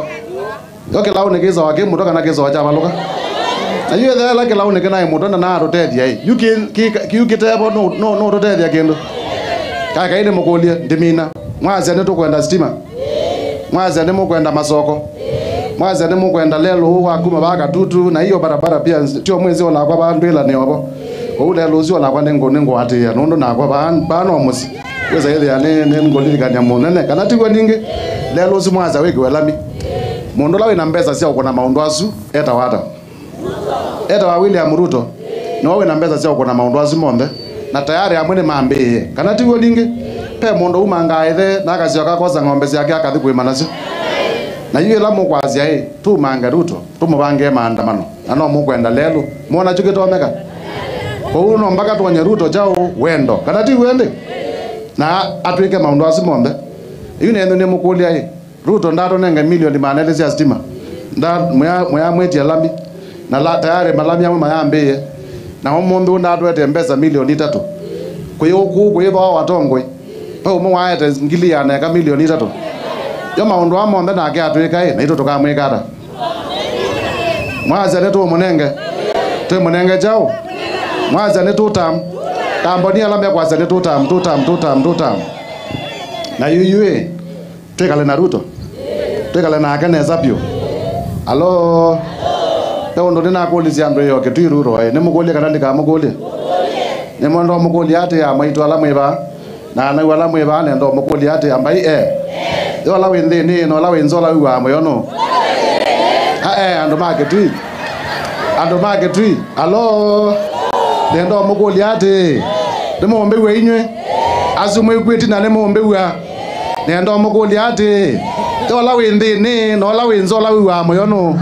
yoke laune kiza wake muto kana kiza wa chavaluka na yu ethela kilaune kinai muto na narutethia yu ki kitebo no no rutethia kindu kaka ine mukulie ndimina mwaze ni tukwenda stima mwaze ni mukwenda masoko mwaze ni mukwenda lelo wa kuma baka tutu na hiyo barabara pia tio mwezi ona kwa bandu ila ni obo kou lelo ucio ona kwa ningo atia nundu na kwa bano musi weza ile ya ne ngolirikania munene kana tigwe ningi lelo ucio mwaza wiki welami mundu lawe na mbesa cia ukona maundu asu eta wata eta wa William Ruto ni wawe na mbesa cia ukona maundu asu monthe na tayari amwe ni mambiie kana tigwe ningi pe mundu umanga ithe na akacioka kosa ng'ombe ciake akathi kwima nacio na yu ila mukwazia i tumange Ruto tumubange maandamano na no mukwenda lelu mwona chukitomeka kou no mpaka tuonye Ruto chao wendo kana ti wende na atwike maundu asu monthe iyu nendu ni mukulia i Ruto ndatonenge milioni manele cia stima nda muya mwetia lami na la tayari malami amwe mayambiie na umundu ndatwete mbesa milioni 3 kwi kwithwa watongoi pa umwe waete ngili ya neka milioni 3 yo maundu amonthe nake atwika i na itu tukamwikata mwaza ni tumunenge twimunenge chao mwaza ni tutam kamboni ala mekwaza ni tutam tutam tutam tutam na yuyue twikale na Ruto twikale nake neza piu alo te undu ndinakulisia andu yoke twi ruro ni mukulie kana ndikamukulie ni mondo mukulie ati ya mwaitu ala mwiva na anau ala mwiva nendo mukulie ati ambai e ola wi nthini no ola wi nza ola wiwa muyono andu make twi andu make twi alo nendo mukulie ati ni mumbiwa inywe asu mwikuiti na ni mumbiwa nendo mukulie ati ola wi nthini no ola wi nza ola wiwa muyono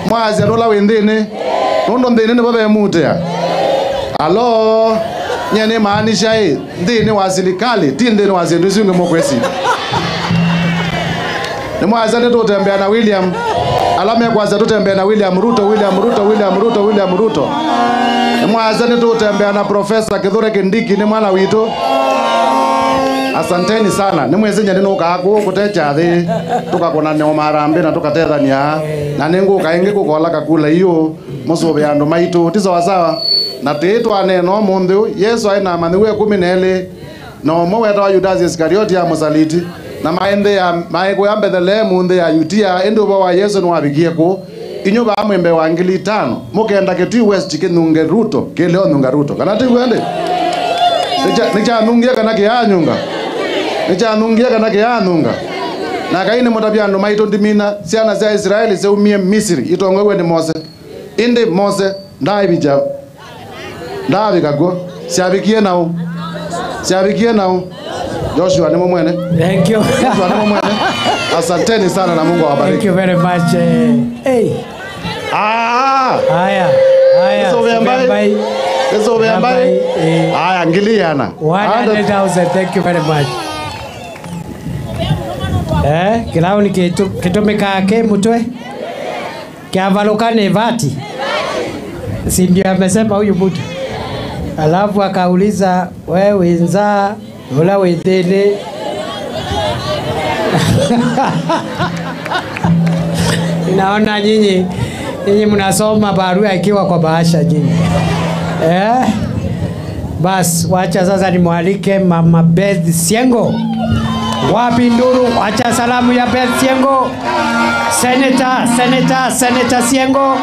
mwazia ola wi nthini nundu nthini nivo vemutea alo nyene maanisha i nthini wa serikali ti nthini wa sindu icio ingi mukweci ni mwaza ni tutembea na William alame kwanza tutembea na William Ruto William Ruto William Ruto William Ruto ni mwaza ni tutembea na Professor Kithure Kindiki ni mwana witu. Asanteni sana ni mwezi nyani nuka ku kutecha thi tukakona ne marambi na tukatethania na ninguka ingi kukola kakula iyo musubi andu maitu ti sawa sawa na twitwa neno mundu Yesu aina mathiwe 12 na umwe wetawa Judas Iscariot ya musaliti na maende ya maego ya Bethlehemu nthi ya Judea indi ubo wa Yesu ni wabikie ku inyu ba mwembe wa 5,000 mukenda Kitui West kinunge Ruto kileo nunga Ruto kana ti wende ni cha kana kianyunga ni cha nungia kana kianunga na kaini mutabia andu maitu ndimina ciana cia Israeli ciumie Misri itongwewe ni Mose indi Mose ndaibija ndabikaguo ciabikie nau ciabikie nau Joshua ni mwene. Thank you. Joshua ni mwene. Asanteni sana na Mungu awabariki. Thank you very much. Hey. Haya. Haya. Eso mbai. Haya ngiliana. 100,000. Thank you very much. Kilao ni kitumika ke mutwe. Kiavaluka ni vati. Si ndio amesema huyu mtu. Alafu akauliza wewe nza ula wendele. Naona nyinyi mnasoma barua ikiwa kwa bahasha nyinyi. Bas, wacha sasa nimwalike Mama Beth Siengo. Wapi nduru? Acha salamu ya Beth Syengo. Senator, Senator, Senator Syengo.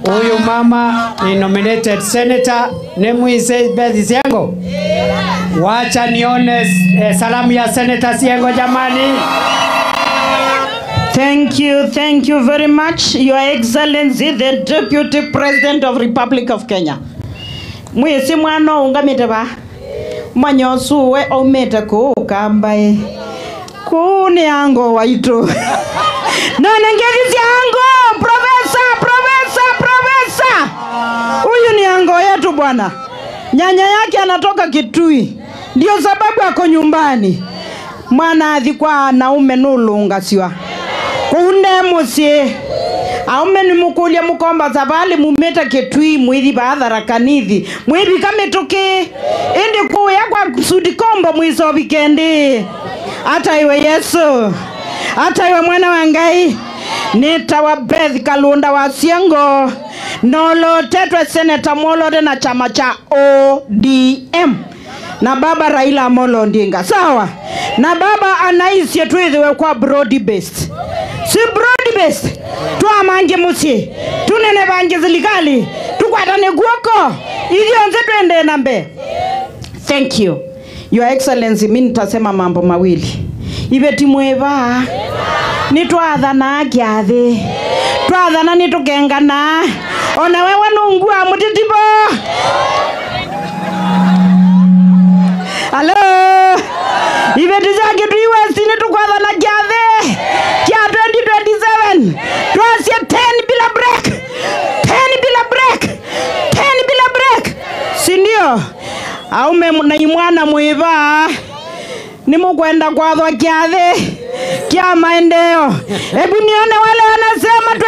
Huyu mama ni nominated senator. Nemuise Beth Syengo. Wacha nione salamu ya Senator Syengo jamani. Thank you very much, Your Excellency, the Deputy President of Republic of Kenya. Mwisi mwana ungamite ba mwanyosuwe omete kukambae kuni ango waitu none ngezi ango profesa profesa profesa. Huyu ni ango yetu bwana. Nyanya yake anatoka Kitui, ndio sababu ako nyumbani. Mwana athi kwa naume nulunga siwa kunde musie aume ni mukulia mukomba zabali mumeta Kitui mwithi baadhara kanithi mwithi kamituki indi kuya kwa Sudi Kombo mwiso wikendi. Hata iwe Yesu, hata iwe mwana wa Ngai. Nita Beth Kalunda wa Syengo nolo tetwe seneta Mwolode na chama cha ODM na baba Raila Amolo Odinga. Sawa na baba anaisi tuithiwe kwa broad based. Si broad based twamange musie tunene bange zilikali tukwatane guoko ilionze twende na mbe. Thank you, Your Excellency. Mimi nitasema mambo mawili. Ibeti mweva nitwathana kiathi twathana nitukengana ona wewe nungua mutitibo. Hello, ibeti zake tuiwe sini tukwathana kiathi kia 2027 twasia 10 bila break, 10 bila break, 10 bila break, si ndio? Aume na imwana mwiva ni mukwenda kwathwa kiathi kia maendeleo. Hebu nione wale wanasema 2027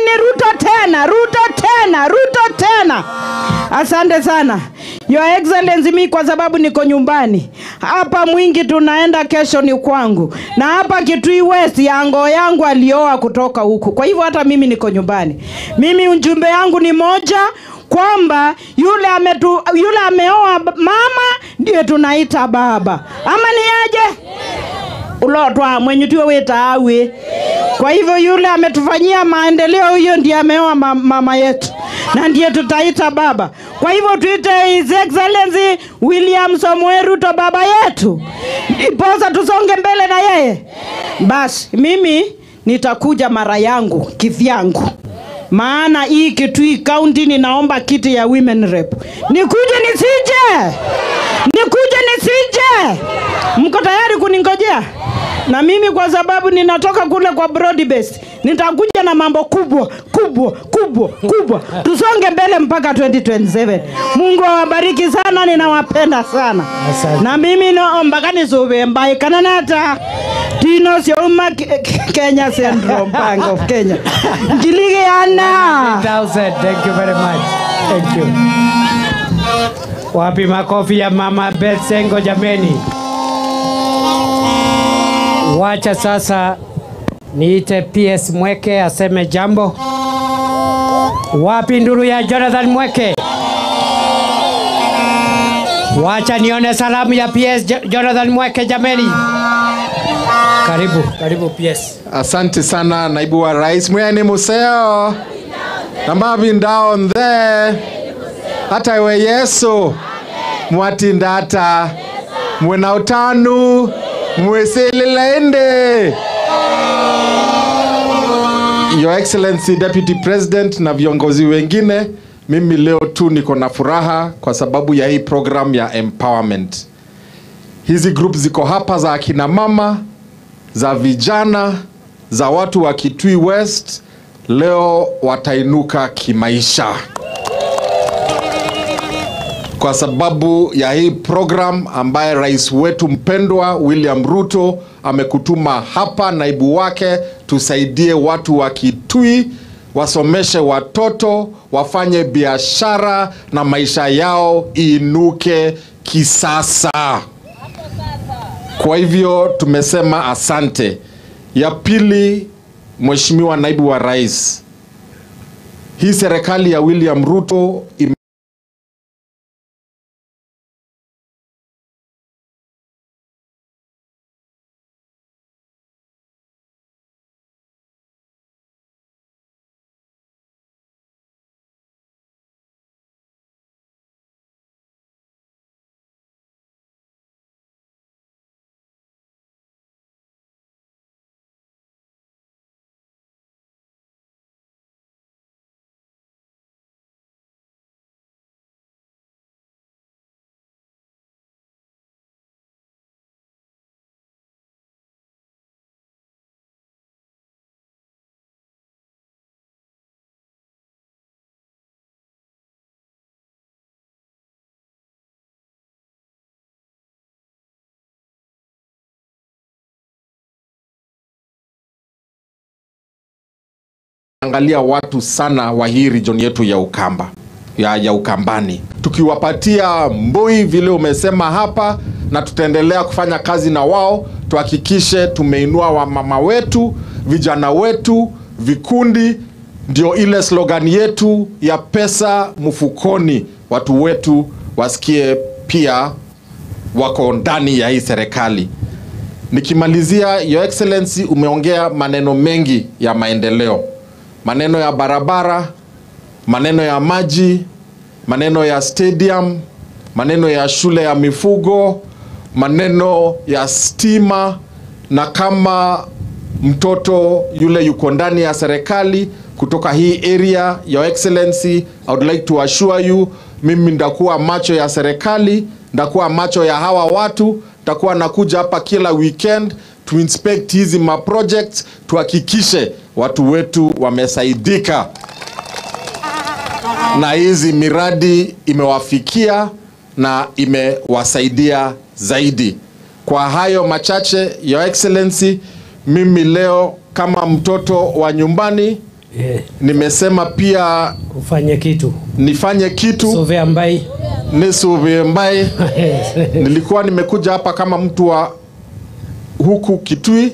ni Ruto tena, Ruto tena, Ruto tena. Asante sana, Your Excellency. Mi kwa sababu niko nyumbani hapa Mwingi, tunaenda kesho ni kwangu, na hapa Kitui West yango yangu alioa kutoka huku, kwa hivyo hata mimi niko nyumbani. Mimi ujumbe yangu ni moja, kwamba yule ameoa mama ndiye tunaita baba. Ama ni aje? Ulotwa mwenye tuwe weta awe. Kwa hivyo yule ametufanyia maendeleo huyo ndiye ameoa mama yetu na ndiye tutaita baba. Kwa hivyo tuite His Excellency William Samoei Ruto baba yetu, ndiposa tusonge mbele na yeye. Basi mimi nitakuja mara yangu kivyangu, maana hii Kitui County ninaomba kiti ya women rep. Nikuje nisije? Nikuje nisije? Mko tayari kuningojea? Na mimi kwa sababu ninatoka kule kwa broad based, nitakuja na mambo kubwa kubwa kubwa kubwa. Tusonge mbele mpaka 2027. Mungu awabariki sana, ninawapenda sana. Asante. Na mimi naomba kanizube mbaye kananata Tino sioma Kenya Central Bank of Kenya. Njilige ana. 1,000. Thank you very much. Thank you. Wapi makofi ya mama Beth Syengo jameni. Wacha sasa niite PS Mweke aseme jambo. Wapi nduru ya Jonathan Mweke? Wacha nione salamu ya PS Jonathan Mweke jameni. Karibu, karibu PS. Asante sana naibu wa rais. Mwene museo. Nambavi down there. Hata iwe Yesu. Mwatindata. Mwena utanu. Mweselelende. Your Excellency Deputy President na viongozi wengine, mimi leo tu niko na furaha kwa sababu ya hii program ya empowerment. Hizi group ziko hapa za akina mama, za vijana, za watu wa Kitui West, leo watainuka kimaisha. Kwa sababu ya hii program ambaye rais wetu mpendwa William Ruto amekutuma hapa, naibu wake, tusaidie watu wa Kitui, wasomeshe watoto, wafanye biashara na maisha yao iinuke kisasa. Kwa hivyo tumesema asante. Ya pili, Mheshimiwa Naibu wa Rais, hii serikali ya William Ruto Angalia watu sana wa hii region yetu ya Ukamba, ya Ukambani. Tukiwapatia mbui vile umesema hapa, na tutaendelea kufanya kazi na wao, tuhakikishe tumeinua wamama wetu, vijana wetu, vikundi. Ndio ile slogan yetu ya pesa mfukoni, watu wetu wasikie pia wako ndani ya hii serikali. Nikimalizia, Your Excellency, umeongea maneno mengi ya maendeleo. Maneno ya barabara, maneno ya maji, maneno ya stadium, maneno ya shule ya mifugo, maneno ya stima. Na kama mtoto yule yuko ndani ya serikali kutoka hii area, Your Excellency, I would like to assure you, mimi ndakuwa macho ya serikali, ndakuwa macho ya hawa watu, ndakuwa nakuja hapa kila weekend to inspect hizi ma projects, tuhakikishe watu wetu wamesaidika na hizi miradi imewafikia na imewasaidia zaidi. Kwa hayo machache, Your Excellency, mimi leo kama mtoto wa nyumbani, nimesema pia ufanye kitu, nifanye kitu. Suvia mbai. Nisuvie mbai. Nilikuwa nimekuja hapa kama mtu wa huku Kitui,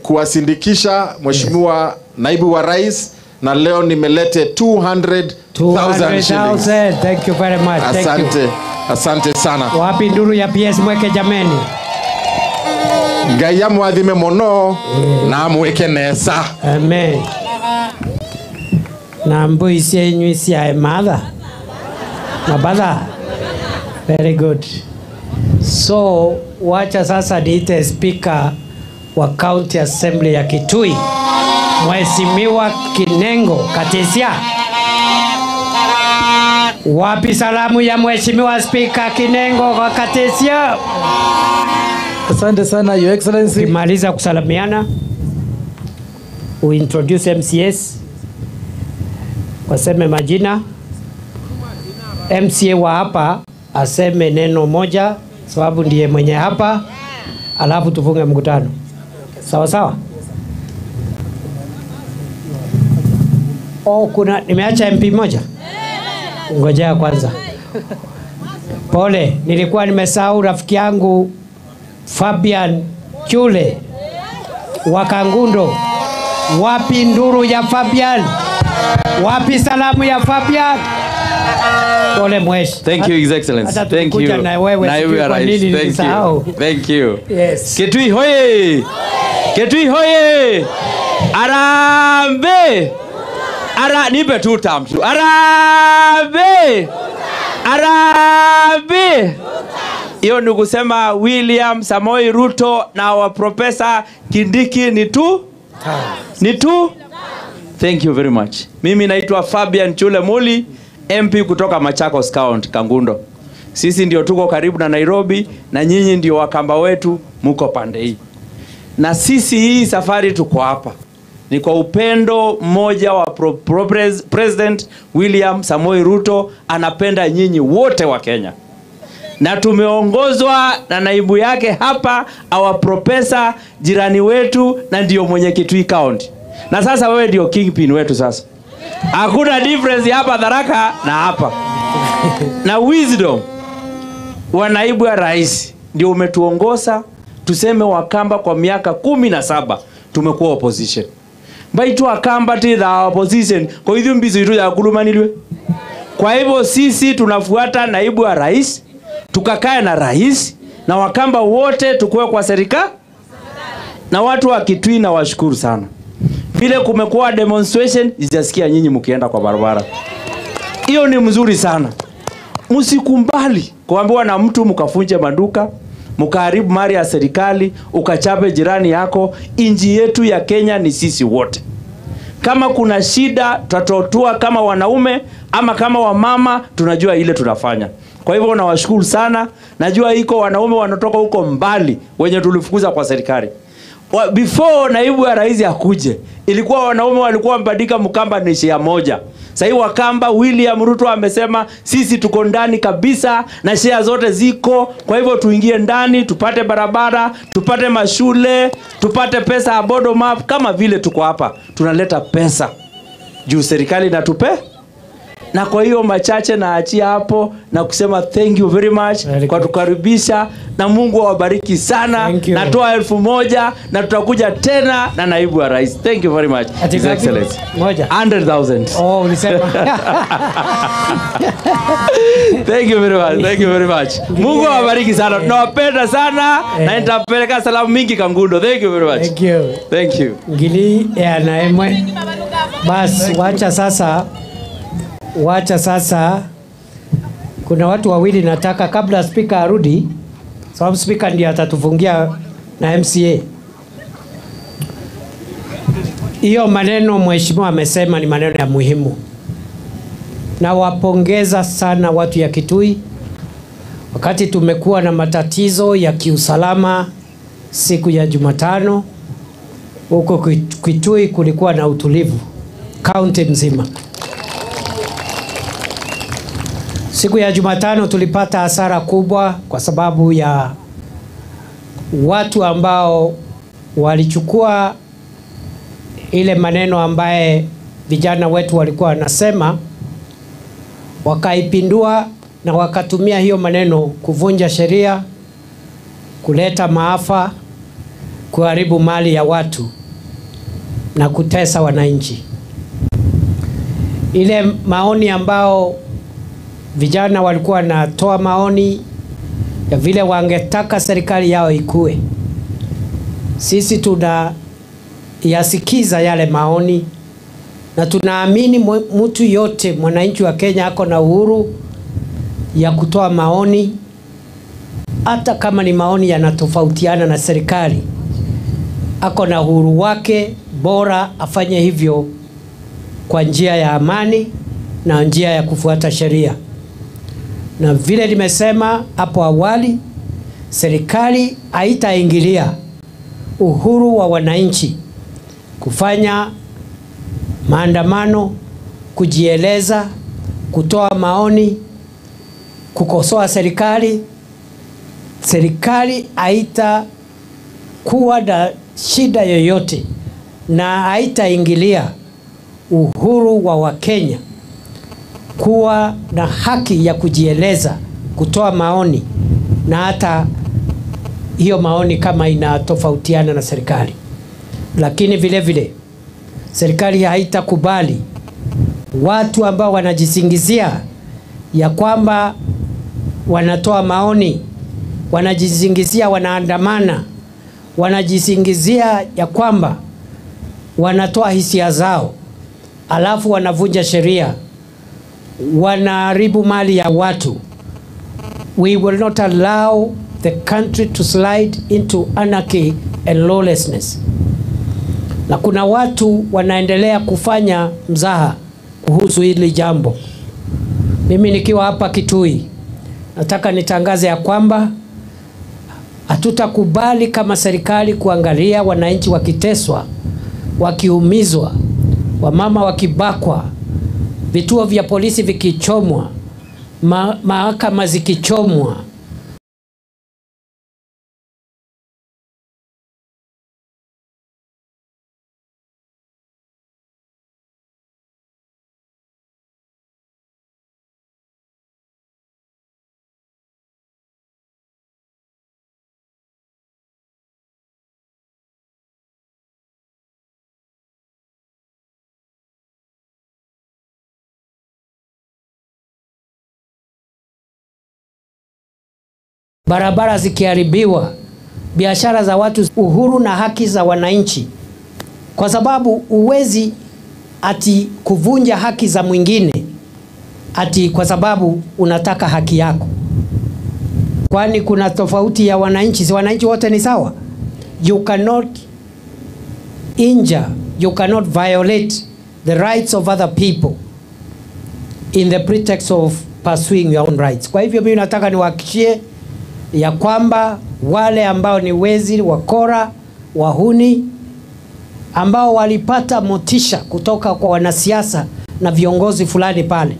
kuwasindikisha Mheshimiwa Naibu wa Rais, na leo nimelete 200,000 shillings. Thank you very much. Thank Asante. you. Asante sana. Wapi nduru ya PS Mweke jameni? Ngai amwathime muno na amwike nesa. Amen. Na mbui cienyu cia matha. Mabatha. Very good. So wacha sasa niite speaker wa County Assembly ya Kitui, Mheshimiwa Kinengo Katesia. Wapi salamu ya Mheshimiwa Speaker Kinengo kwa Katesia? Asante sana, Your Excellency. Ukimaliza kusalamiana, uintroduce MCS, waseme majina. MCA wa hapa aseme neno moja, sababu ndiye mwenye hapa, alafu tufunge mkutano. Sawa sawa? Oh, kuna nimeacha MP moja. Ngojea kwanza. Pole, nilikuwa nimesahau rafiki yangu Fabian Chule wa Kangundo. Wapi nduru ya Fabian? Wapi salamu ya Fabian? Pole mweshi. Thank you, His Excellency. Hata Thank you. tulikuja na wewe, Naibu sijui wa kwa Rais. nini Thank nilisahau. you. Thank you. Yes. Kitui hoye! Kitui hoye! Arambe! Ara, nipe tu tamtu. Arambe! Arambe! Hiyo ni kusema William Samoei Ruto na wa Professor Kindiki ni tu? Ni tu? Thank you very much. Mimi naitwa Fabian Chule Muli, MP kutoka Machakos County, Kangundo. Sisi ndio tuko karibu na Nairobi na nyinyi ndio wakamba wetu, muko pande hii. Na sisi hii safari tuko hapa ni kwa upendo mmoja wa President William Samoei Ruto, anapenda nyinyi wote wa Kenya. Na tumeongozwa na naibu yake hapa, our professor, jirani wetu, na ndio mwenye Kitui County. Na sasa wewe ndio kingpin wetu sasa. Hakuna difference hapa Tharaka na hapa. Na wisdom wa naibu ya rais ndio umetuongoza tuseme Wakamba kwa miaka 17 tumekuwa opposition. Baitu Wakamba ti the opposition kwa hivyo mbizo itu ya kulumanilwe. Kwa hivyo sisi tunafuata naibu wa rais, tukakae na rais na Wakamba wote tukue kwa serikali. Na watu wa Kitui na washukuru sana. Vile kumekuwa demonstration, sijasikia nyinyi mkienda kwa barabara. Hiyo ni mzuri sana. Msikumbali kuambiwa na mtu mkafunje maduka, mkaharibu mali ya serikali, ukachape jirani yako. Inji yetu ya Kenya ni sisi wote. Kama kuna shida tutatotua kama wanaume ama kama wamama, tunajua ile tunafanya. Kwa hivyo nawashukuru sana. Najua iko wanaume wanatoka huko mbali wenye tulifukuza kwa serikali. Before naibu wa rais akuje, ilikuwa wanaume walikuwa mbadika Mkamba ni shia moja. Sasa hii Wakamba, William Ruto amesema sisi tuko ndani kabisa na shia zote ziko. Kwa hivyo tuingie ndani, tupate barabara, tupate mashule, tupate pesa ya bottom up. Kama vile tuko hapa tunaleta pesa juu serikali inatupe. Na kwa hiyo machache naachia hapo na kusema thank you very much kwa tukaribisha, na Mungu awabariki sana. Natoa 1000 na tutakuja tena na naibu wa rais. Thank you very much. His Excellency. 100,000. Oh, ulisema. Thank you very much. Thank you very much. Mungu awabariki sana. Tunawapenda sana na nitapeleka salamu mingi Kangundo. Thank you very much. Thank you. Thank you. Ngili ya naemwe. Bas, wacha sasa. Wacha sasa, kuna watu wawili nataka kabla speaker arudi, sababu speaker ndiye atatufungia na MCA. Hiyo maneno mheshimiwa amesema ni maneno ya muhimu. Na wapongeza sana watu ya Kitui. Wakati tumekuwa na matatizo ya kiusalama siku ya Jumatano, huko Kitui kulikuwa na utulivu county mzima. Siku ya Jumatano tulipata hasara kubwa kwa sababu ya watu ambao walichukua ile maneno ambaye vijana wetu walikuwa wanasema, wakaipindua na wakatumia hiyo maneno kuvunja sheria, kuleta maafa, kuharibu mali ya watu na kutesa wananchi. Ile maoni ambao vijana walikuwa wanatoa maoni ya vile wangetaka serikali yao ikue, sisi tunayasikiza yale maoni na tunaamini mtu yote mwananchi wa Kenya ako na uhuru ya kutoa maoni, hata kama ni maoni yanatofautiana na serikali. Ako na uhuru wake, bora afanye hivyo kwa njia ya amani na njia ya kufuata sheria. Na vile nimesema hapo awali, serikali haitaingilia uhuru wa wananchi kufanya maandamano, kujieleza, kutoa maoni, kukosoa serikali. Serikali haitakuwa na shida yoyote na haitaingilia uhuru wa Wakenya kuwa na haki ya kujieleza, kutoa maoni, na hata hiyo maoni kama inatofautiana na serikali. Lakini vile vile serikali haitakubali watu ambao wanajisingizia ya kwamba wanatoa maoni, wanajisingizia wanaandamana, wanajisingizia ya kwamba wanatoa hisia zao, alafu wanavunja sheria, wanaharibu mali ya watu. We will not allow the country to slide into anarchy and lawlessness. Na kuna watu wanaendelea kufanya mzaha kuhusu hili jambo. Mimi nikiwa hapa Kitui nataka nitangaze ya kwamba hatutakubali kama serikali kuangalia wananchi wakiteswa, wakiumizwa, wamama wakibakwa, vituo vya polisi vikichomwa, mahakama zikichomwa. Barabara zikiharibiwa, biashara za watu, uhuru na haki za wananchi. Kwa sababu uwezi ati kuvunja haki za mwingine ati kwa sababu unataka haki yako. Kwani kuna tofauti ya wananchi? Si wananchi wote ni sawa? You cannot injure, you cannot violate the rights of other people in the pretext of pursuing your own rights. Kwa hivyo mimi nataka niwahakikishie ya kwamba wale ambao ni wezi, wakora, wahuni ambao walipata motisha kutoka kwa wanasiasa na viongozi fulani pale.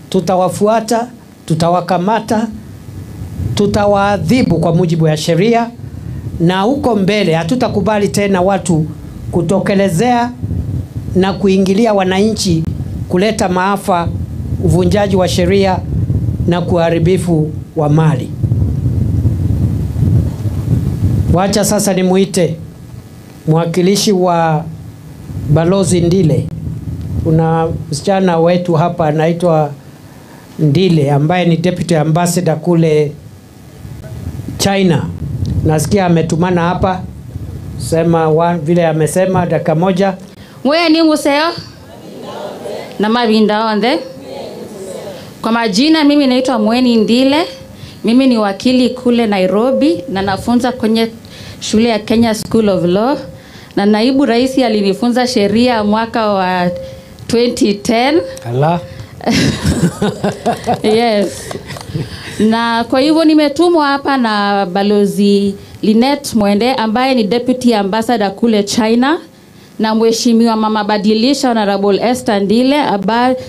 Tutawafuata, tutawakamata, tutawaadhibu kwa mujibu ya sheria, na huko mbele hatutakubali tena watu kutokelezea na kuingilia wananchi, kuleta maafa, uvunjaji wa sheria na kuharibifu wa mali. Wacha sasa nimuite mwakilishi wa Balozi Ndile. Kuna msichana wetu hapa anaitwa Ndile ambaye ni deputy ambassador kule China. Nasikia ametumana hapa, sema vile amesema dakika moja. Mwe ni museo na mabinda onde. Kwa majina mimi naitwa Mweni Ndile. Mimi ni wakili kule Nairobi na nafunza kwenye shule ya Kenya School of Law, na naibu rais alinifunza sheria mwaka wa 2010. Allah. Yes. Na kwa hivyo nimetumwa hapa na Balozi Lynette Mwende ambaye ni deputy ambassador kule China, na mheshimiwa Mama Badilisha Honorable Esther Ndile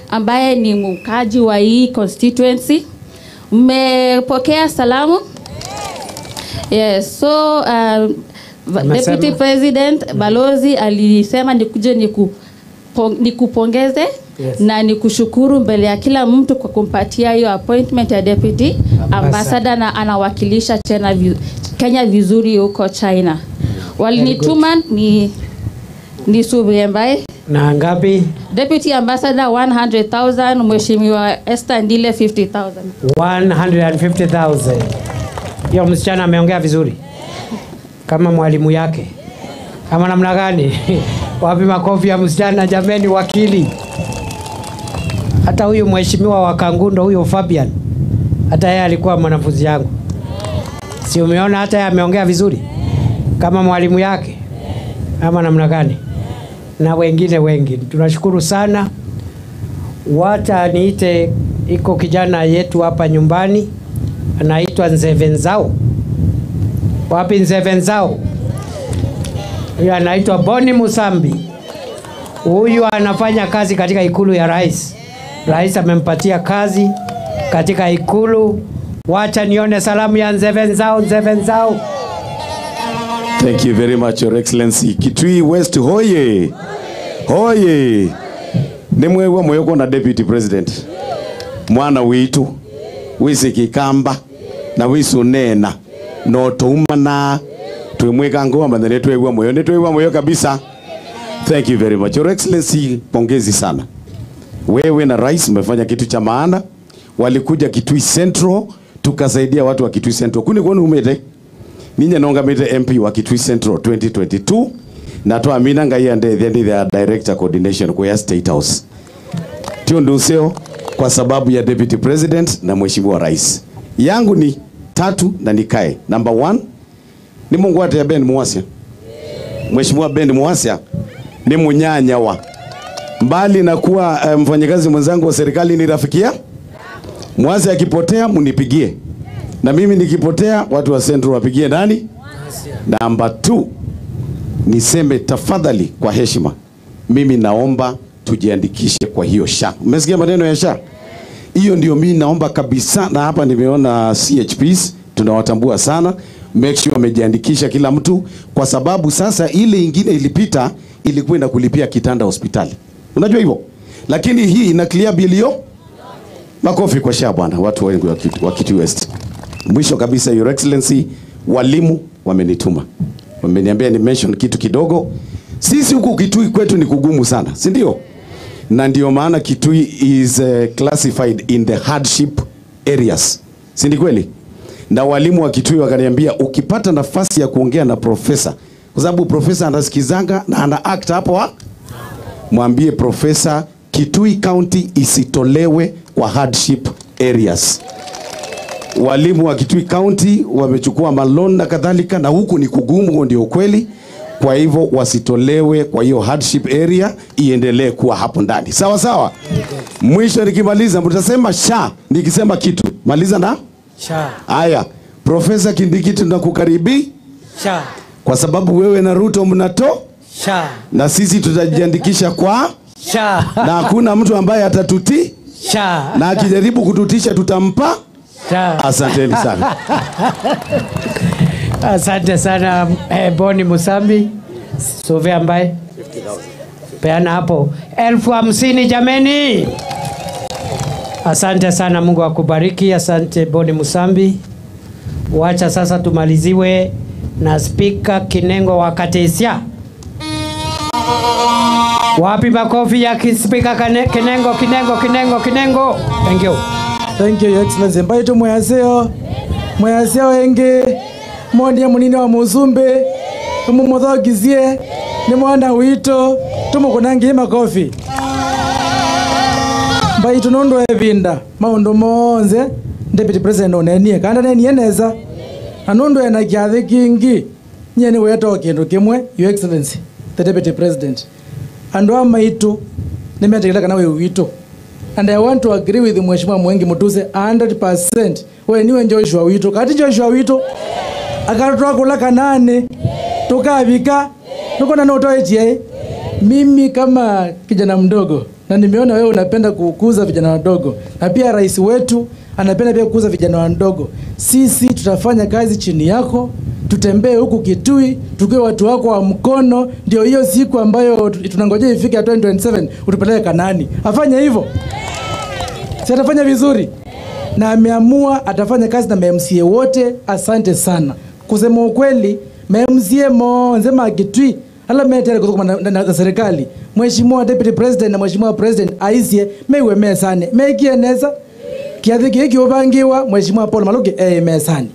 ambaye ni mkaji wa hii constituency. Mmepokea salamu? Yes, so Deputy President Balozi alisema nikuje nikupongeze, yes, na nikushukuru mbele ya kila mtu kwa kumpatia hiyo appointment ya Deputy Ambassador, na anawakilisha Kenya vizuri huko China. Walinituma ni Subiembae. Na ngapi? Deputy Ambassador 100,000, Mheshimiwa Esther Ndile 50,000. 150,000. Hiyo msichana ameongea vizuri kama mwalimu yake. Kama namna gani? Wapi makofi ya msichana jameni, wakili. Hata huyu mheshimiwa wa Kangundo huyo Fabian, hata yeye alikuwa mwanafunzi yangu. Si umeona hata yeye ameongea vizuri kama mwalimu yake? Kama namna gani? Na wengine wengi. Tunashukuru sana. Wacha niite, iko kijana yetu hapa nyumbani anaitwa Nzevenzao. Wapi Nzevenzao? Huyu anaitwa Boni Musambi. Huyu anafanya kazi katika ikulu ya rais. Rais amempatia kazi katika ikulu. Wacha nione salamu ya Nzevenzao, Nzevenzao. Thank you very much, Your Excellency. Kitui West hoye. Hoye. Nimwewa moyoko na Deputy President. Mwana witu wisi kikamba na wisu nena no toumana tuimweka ngoma bandele tuewa moyo ne tuewa moyo kabisa. Thank you very much, Your Excellency. Pongezi sana. Wewe na rais mmefanya kitu cha maana. Walikuja Kitui Central, tukasaidia watu wa Kitui Central. Kuni kwenu umete ninye nonga mete MP wa Kitui Central 2022 na toa mina ngai ande the director coordination kwa State House. Tio kwa sababu ya Deputy President na Mheshimiwa Rais. Yangu ni tatu na nikae. Number 1 ni Mungu ate ya Ben Muasia. Mheshimiwa Ben Muasia ni munyanya wa. Mbali na kuwa mfanyakazi mwenzangu wa serikali ni rafikia. Muasia akipotea munipigie. Na mimi nikipotea watu wa Central wapigie nani? Number 2 niseme tafadhali kwa heshima, mimi naomba tujiandikishe kwa hiyo SHA. Umesikia maneno ya SHA? Hiyo ndio mimi naomba kabisa, na hapa nimeona CHPs tunawatambua sana. Make sure wamejiandikisha kila mtu, kwa sababu sasa ile ingine ilipita ilikuwa inakulipia kitanda hospitali. Unajua hivyo? Lakini hii ina clear bilio. Makofi kwa SHA bwana, watu wengi wa Kitui West. Mwisho kabisa, Your Excellency, walimu wamenituma. Wameniambia ni mention kitu kidogo. Sisi huku Kitui kwetu ni kugumu sana, si ndio? Na ndio maana Kitui is classified in the hardship areas. Si ni kweli? Na walimu wa Kitui wakaniambia ukipata nafasi ya kuongea na profesa, kwa sababu profesa anasikizanga na ana act hapo, mwambie profesa Kitui County isitolewe kwa hardship areas. Walimu wa Kitui County wamechukua malon na kadhalika, na huku ni kugumu, ndio kweli. Kwa hivyo wasitolewe kwa hiyo hardship area, iendelee kuwa hapo ndani. Sawa sawa. Mwisho nikimaliza mtasema SHA, nikisema kitu maliza na SHA. Haya, Profesa Kindiki tunakukaribi SHA. Kwa sababu wewe na Ruto mnato sha, na sisi tutajiandikisha kwa sha, na hakuna mtu ambaye atatuti sha, na akijaribu kututisha tutampa sha. Asanteni sana. Asante sana Boni Musambi. Sove ambaye peana hapo 50,000 jameni. Asante sana, Mungu akubariki. Asante Boni Musambi. Wacha sasa tumaliziwe na Spika Kinengo wa Katesia. Wapi makofi ya Spika Kinengo, Kinengo, Kinengo, Kinengo. Thank you. Thank you, Your Excellency. Mbaitu mwaseo. Mwaseo enge. Mwondia munini wa muzumbe. Mumuthogizie. Ni mwana wito. Tumukunangi makofi. Mbaitu nondo evinda. Maundu monze. Deputy President onenie. Kanda nenie neza. Anondo ena kiathi kingi. Nye ni weto kindu kimwe, Your Excellency, the Deputy President. Andu maitu nimetekeleka kana wewe wito. And I want to agree with Mheshimiwa Mwengi Mutuse 100%. We niwe Joshua wito. Kati Joshua wito akatwa kula kanane tukavika nuko na notoetie. Mimi kama kijana mdogo na nimeona wewe unapenda kukuza vijana wadogo, na pia rais wetu anapenda pia kukuza vijana wadogo. Sisi tutafanya kazi chini yako, tutembee huku Kitui, tukiwe watu wako wa mkono. Ndio hiyo siku ambayo tunangojea ifike 2027 utupeleke Kanani. Afanye hivyo. Si atafanya vizuri. Na ameamua atafanya kazi na MCA wote. Asante sana. Kusema ukweli, MCA monzema Kitui ala metere kutoka na serikali. Mheshimiwa Deputy President na Mheshimiwa President aisie meiwe mesane. Meikieneza kiathiki hiki ubangiwa Mheshimiwa Paul Maluki mesani.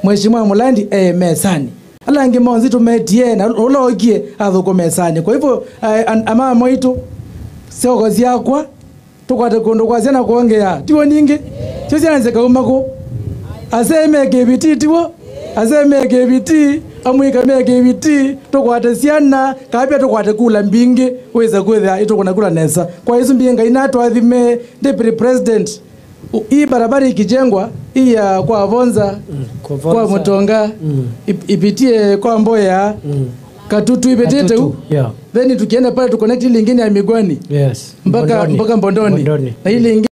Mheshimiwa Mulandi mesani. Alangi monzi tumetie na ulogie athuko mesani. Kwa hivyo ama moito sio yakwa tukwate kundu kwa ciana kuongea tiwo nyingi sio ciana zikauma ku aseme KBT tiwo aseme KBT amwika me KBT tukwate ciana kabia tukwate kula mbingi weza kwetha itukuna kula nesa. Kwa hizo mbinga inatwathime Deputy President. Hii barabara ikijengwa hii ya kwa Vonza, kwa Mutonga, ipitie kwa Mboya, Katutu ipitie tu. Yeah. Then tukienda pale tu connect ile nyingine ya Migwani. Yes. Mpaka Mbondoni. Na ile nyingine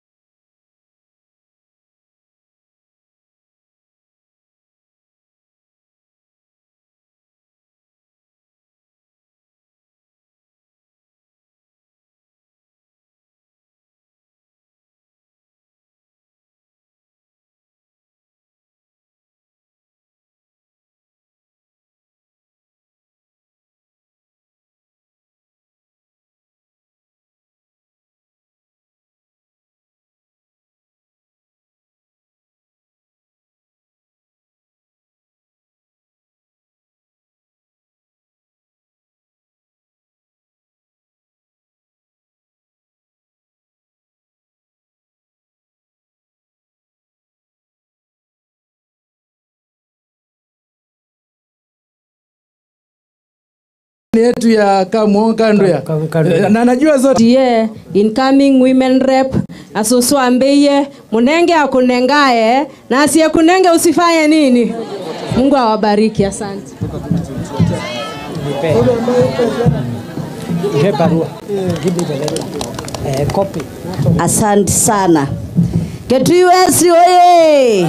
yetu ya Kamuonga ya na najua zote. Yeah, incoming women rep asusu ambeye munenge akunengae na asiye kunenge usifanye nini. Mungu awabariki, asante. Asante sana. Kitui West oye.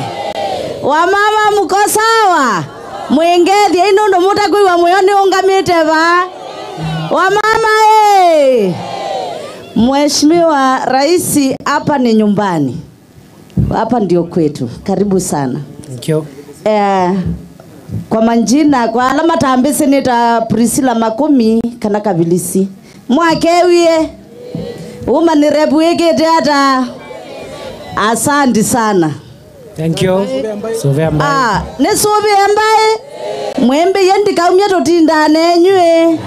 Wamama mko sawa? Mwingethi ino ndo mutakuiwa muyo ni ungamite ba. Wamama Mheshimiwa Rais, hapa ni nyumbani. Hapa ndio kwetu. Karibu sana. Thank you. Kwa manjina kwa alama tambisi nita Priscilla Makumi kana kabilisi. Mwakewie. Uma ni rebu wiki tata. Asante sana. Thank you. Sovea mbae. Ne sovea mbae. Mwembe yendi kaumia totinda nenywe.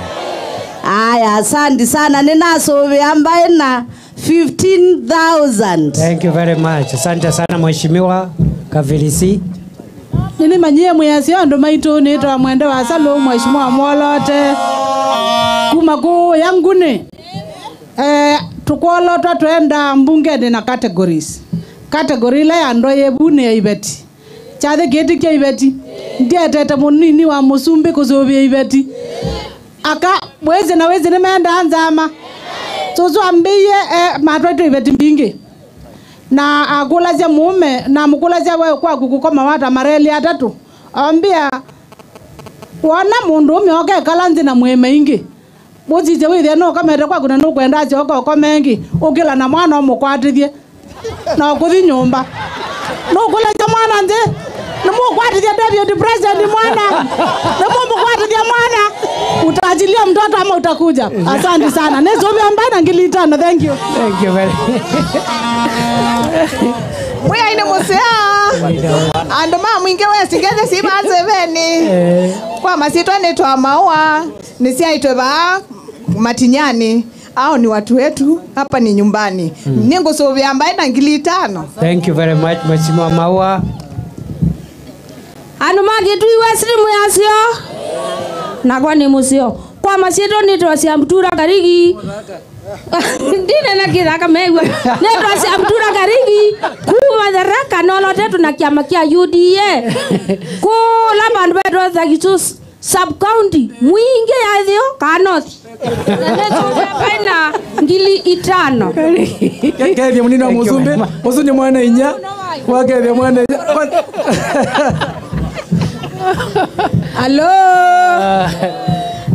Aya, asante sana. Nina sovea mbae na 15,000. Thank you very much. Asante sana Mheshimiwa Kavilisi. Nini manyie mwezi ndo maitu ni toa mwende wa salo Mheshimiwa Mwolote. Kuma yangu ni tukwolotwa twenda mbunge na categories. Category la ya ndo yebune ya ibeti. Chathe kiti kya ibeti. Ndietete munini wa musumbi kusuvia iveti. Aka weze na weze nimeenda nzama. Susu ambiye matwaitwe iveti mbingi. Na akulasia mume na mukulasia wewe kwa kukoma wata mareli atatu. Ambia wana mundu ume oke kalanzi na mweme ingi. Bozije withe no kamere kwa kuna no kwenda joko ko mengi ukila na mwana mukwatithie na kuthi nyumba. No kulasia mwana nze. Nimukwatithia Deputy President mwana. Nimukwatithia mwana. Utaachilia mtoto ama utakuja. Asante sana. Nezobe ambaye na ngili 5. Thank you. Thank you very much. Mwe ine musea. Ando ma mwinge we singeze sibanze beni. Kwa masitwa netwa maua nisia itwe ba Matinyani. Au ni watu wetu hapa ni nyumbani. Ningo sobe ambaye na ngili 5. Thank you very much Mheshimiwa Maua. Anu Kitui West muyasio na kwa ni musio kwa masito ni twasia mtura karigi ndine na kiraka megwa ne twasia mtura karigi kuma tharaka nolote tuna kiama kia UDA kula bandu betwa thagitu sub county mwingi yathio kanothi na ngili 5. Kethia munini wa musumbi usu ni mwana inya wakethia mwana inya. Hello.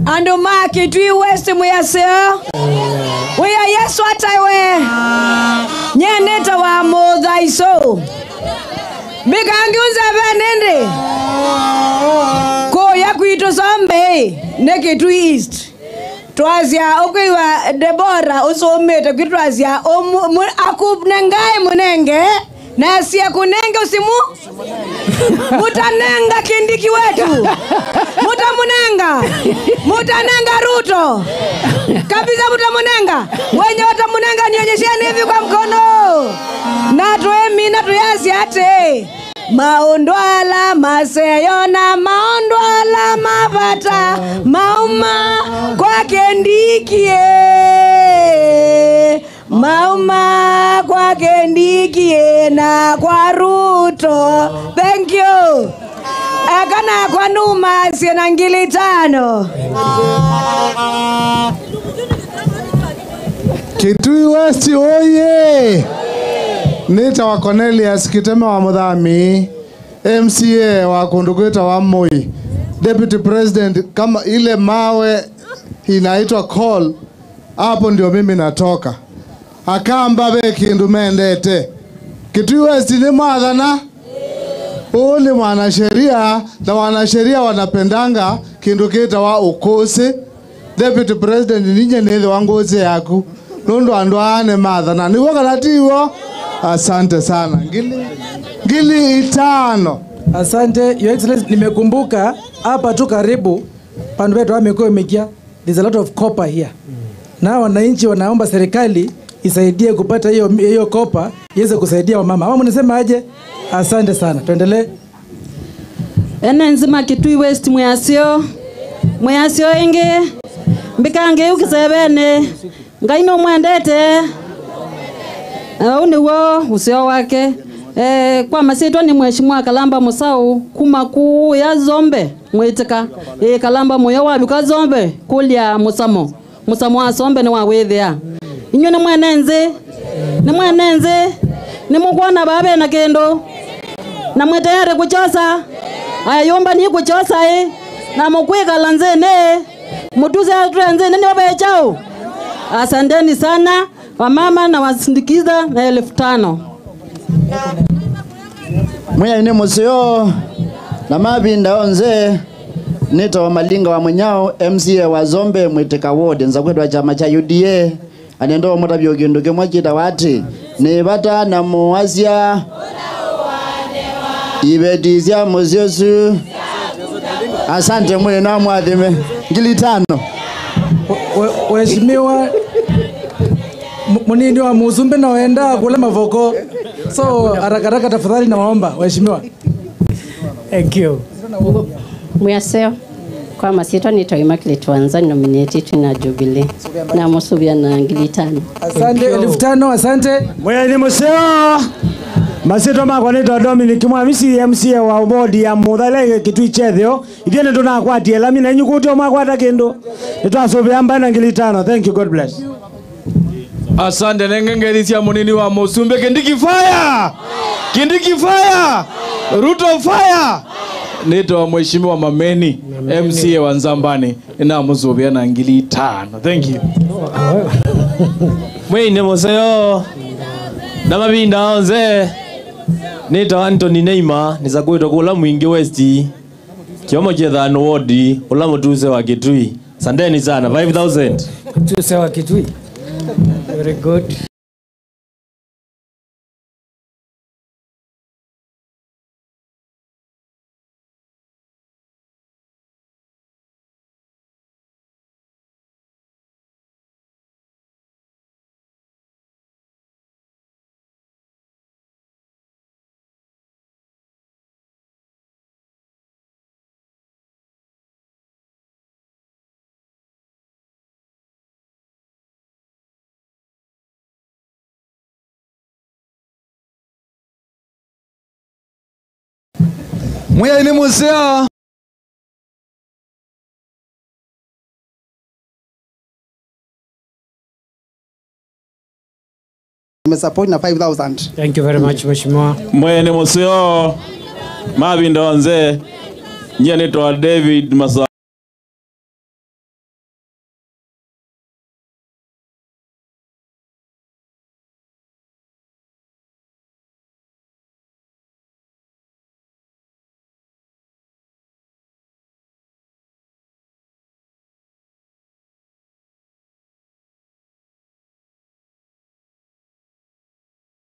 Andu ma Kitui West muyaseo. Uya Yesu ataiwe. Nyeneta wa muthaiso. Bikangiunza benende. Ko ya kwitu sombe ne Kitui East. Twazia ukwiwa Debora usomete kwitwazia akunengae munenge na siya kunenge usimu mutanenga Kindiki wetu mutamunenga mutanenga Ruto kabisa mutamunenga wenye watamunenga nionyesheni hivi kwa mkono na tuemi na tuyasi ate maondwala maseyona maondwala mapata mauma kwa Kindikie mauma kwa Kindikie na kwa Ruto. Thank you. Akana kwa numa siena ngili 5. Kitui West oye. Nita wa Cornelius Kiteme wa Muthami, MCA wa Kundukwita wa Moi, Deputy President. Kama ile mawe inaitwa call, hapo ndio mimi natoka. Akamba be kindu mendete. Kitui West ni mwathana. Huu ni mwanasheria na wanasheria wanapendanga kindu kita wa ukose. Deputy President ninye nithe wangoze yaku. Nundu andu ane mathana. Ni woka Asante sana. Ngili 5. Asante Your Excellency, nimekumbuka hapa tu karibu pandu wetu amekuwa imekia. There's a lot of copper here. Na wananchi wanaomba serikali isaidie kupata hiyo copper iweze kusaidia wamama. Mama mnasema aje? Asante sana. Tuendelee. Ene nzima Kitui West mwasio. Mwasio inge. Mbikange ukisebene. Ngaino mwendete. Au wo usio wake. Kwa masitwa ni Mheshimiwa Kalamba Musau kuma kuu ya Zombe mwitika. Kalamba moyo wa bika Zombe kulia musamo. Musamo wa Zombe ni wa wethea. Inyo ni mwenenze. Ni mwenenze. Ni mukwana babe na kendo. Na mwetayari kuchosa. Aya yomba ni kuchosa Na mukwika lanze ne. Mutuze atuenze nini wabe chao. Asanteni sana wamama na wasindikiza na 5,000. Mwenye ni museo na mabinda onze nita wa Malinga wa Munyao MCA wa Zombe Mwitika Ward nzakwetwa chama cha UDA anendo mutabyo kindu kimwe kita wati ni bata na muwazia ibedizia muziosu. Asante mwe na mwadhime ngili 5. Waheshimiwa munini wa muzumbe na waenda kula mavoko. So haraka haraka tafadhali na waomba waheshimiwa. Thank you. Mwaseo kwa masitwa ni Immaculate Wanza nominated na Jubilee na musubia na ngili 5. Asante 5,000 asante. Mwe ni museo. Masito makwa nitwa Dominic Mwamisi MCA wa wodi ya Muthale Kitui Chethio. Ithuĩ nĩ tũnakwatie lami na inyuĩ kũtio mwakwata kĩndũ. Nĩtwacũvĩa mbaĩ na 5,000. Thank you, God bless. Asante nengengerisia munini wa Musumbe. Kindiki fire! Kindiki fire! Ruto fire! Nitwa Mheshimiwa Mameni, MCA wa Nzambani. Ninamuzubia na 5,000. Thank you. Mwine museo na mabinda onze. Nitwa Anthony Neima nizakwitwa kula Mwingi West kiomo chethano wodi ula mutuse wa Kitui. Sandeni sana 5,000. Mutuse wa Kitui. Very good. Mwiya ni museo. Nimesupport na 5,000. Thank you very much Mheshimiwa. Mwiya ni museo. Mabinda wanze. Nye nitwa David Masa.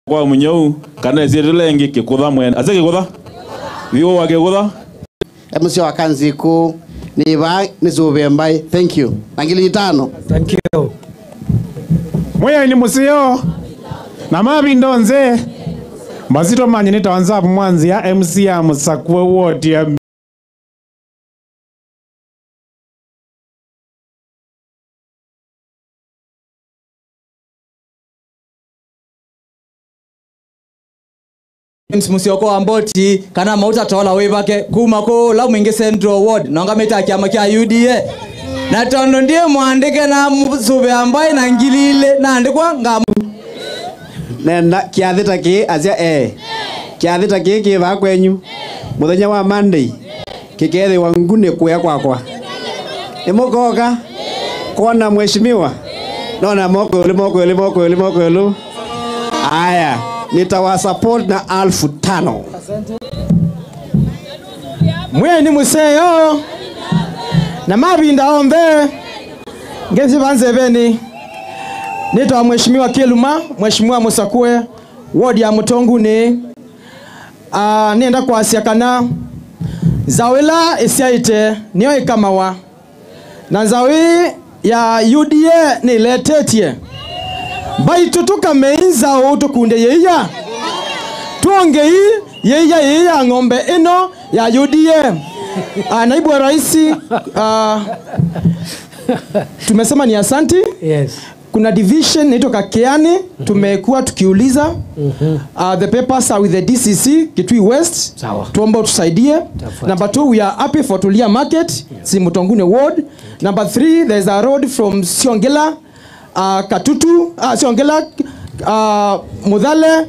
Kwa munyau kana zirele kikutha mwene ase kikutha viwo wa kikutha MC wa Kanziku ni ba ni mbai. Thank you. Na 5,000. Thank you. Mweya ni museo na mabindo nze mazito manyi nitaanza mwanzi ya MC ya Musakwe ward ya Musioko wa Mboti kana mauta tola webake kuma ko la Mwingi Central Ward nonga meta kyama kya UDA na tondo ndiye mwandike na musube ambaye na ngilile na andikwa ngamu nenda kyathita ki azia kyathita ki ki ba kwenyu muthenya wa Monday kikethiwa ngune kuya kwakwa imukoka kuona mheshimiwa nona moko moko moko moko aya nitawasupport na 5,000. Mwe ni museyo na mabinda ombe ngezi banze beni. Nitwa Mheshimiwa Keluma, Mheshimiwa Musakwe ward ya Mutonguni. Nenda kwasia kana zawela isiaite niyo ikamawa na zawi ya UDA niletetie baitutuka meinza utukunde yeya tuongei yeya yeya ng'ombe ino ya UDA. Naibu wa rais, tumesema ni asanti. Yes. Kuna division inaitwa Kakiani, tumekuwa tukiuliza. The papers are with the DCC Kitui West. Sawa. Tuomba utusaidie. Number 2, we are happy for Tulia Market, si Mutongune Ward. Number 3, there is a road from Siongela Katutu, Siongela Muthale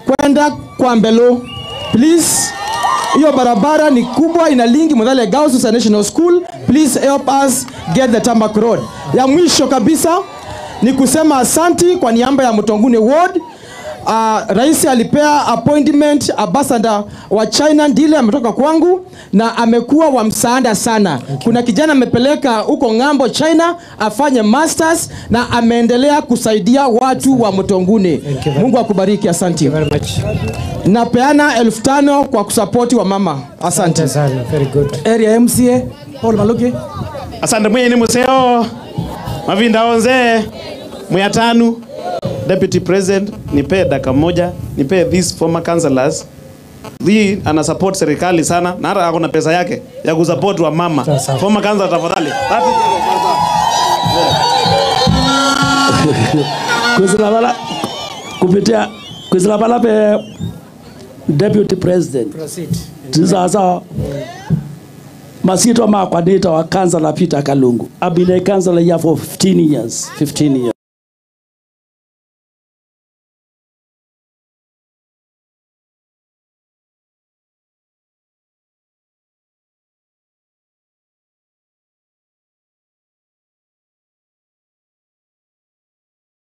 kwenda kwa Mbelo. Please, hiyo barabara ni kubwa ina linki Muthale Girls National School. Please help us get the tarmac road. Ya mwisho kabisa ni kusema asanti kwa niaba ya Mutongune Ward. Rais alipea appointment ambassador wa China Ndile ametoka kwangu na amekuwa wa msaada sana. Kuna kijana amepeleka huko ng'ambo China afanye masters na ameendelea kusaidia watu wa Mutongune. Mungu akubariki, asante. Very much. Napeana 5,000 kwa kusapoti wa mama. Asante sana. Very good. Area MCA Paul Maluki. Asante mwenye ni museo. Mavinda onze. 500. Deputy President, nipe dakika moja, nipe these former councillors. Hii ana support serikali sana na hata ako na pesa yake ya kusupport wa mama. Former councillor tafadhali. Kusilabala kupitia kusilabala pe Deputy President. Proceed. Sasa masito makwa nita wa Councillor Peter Kalungu. I've been a councillor here for 15 years. 15 years.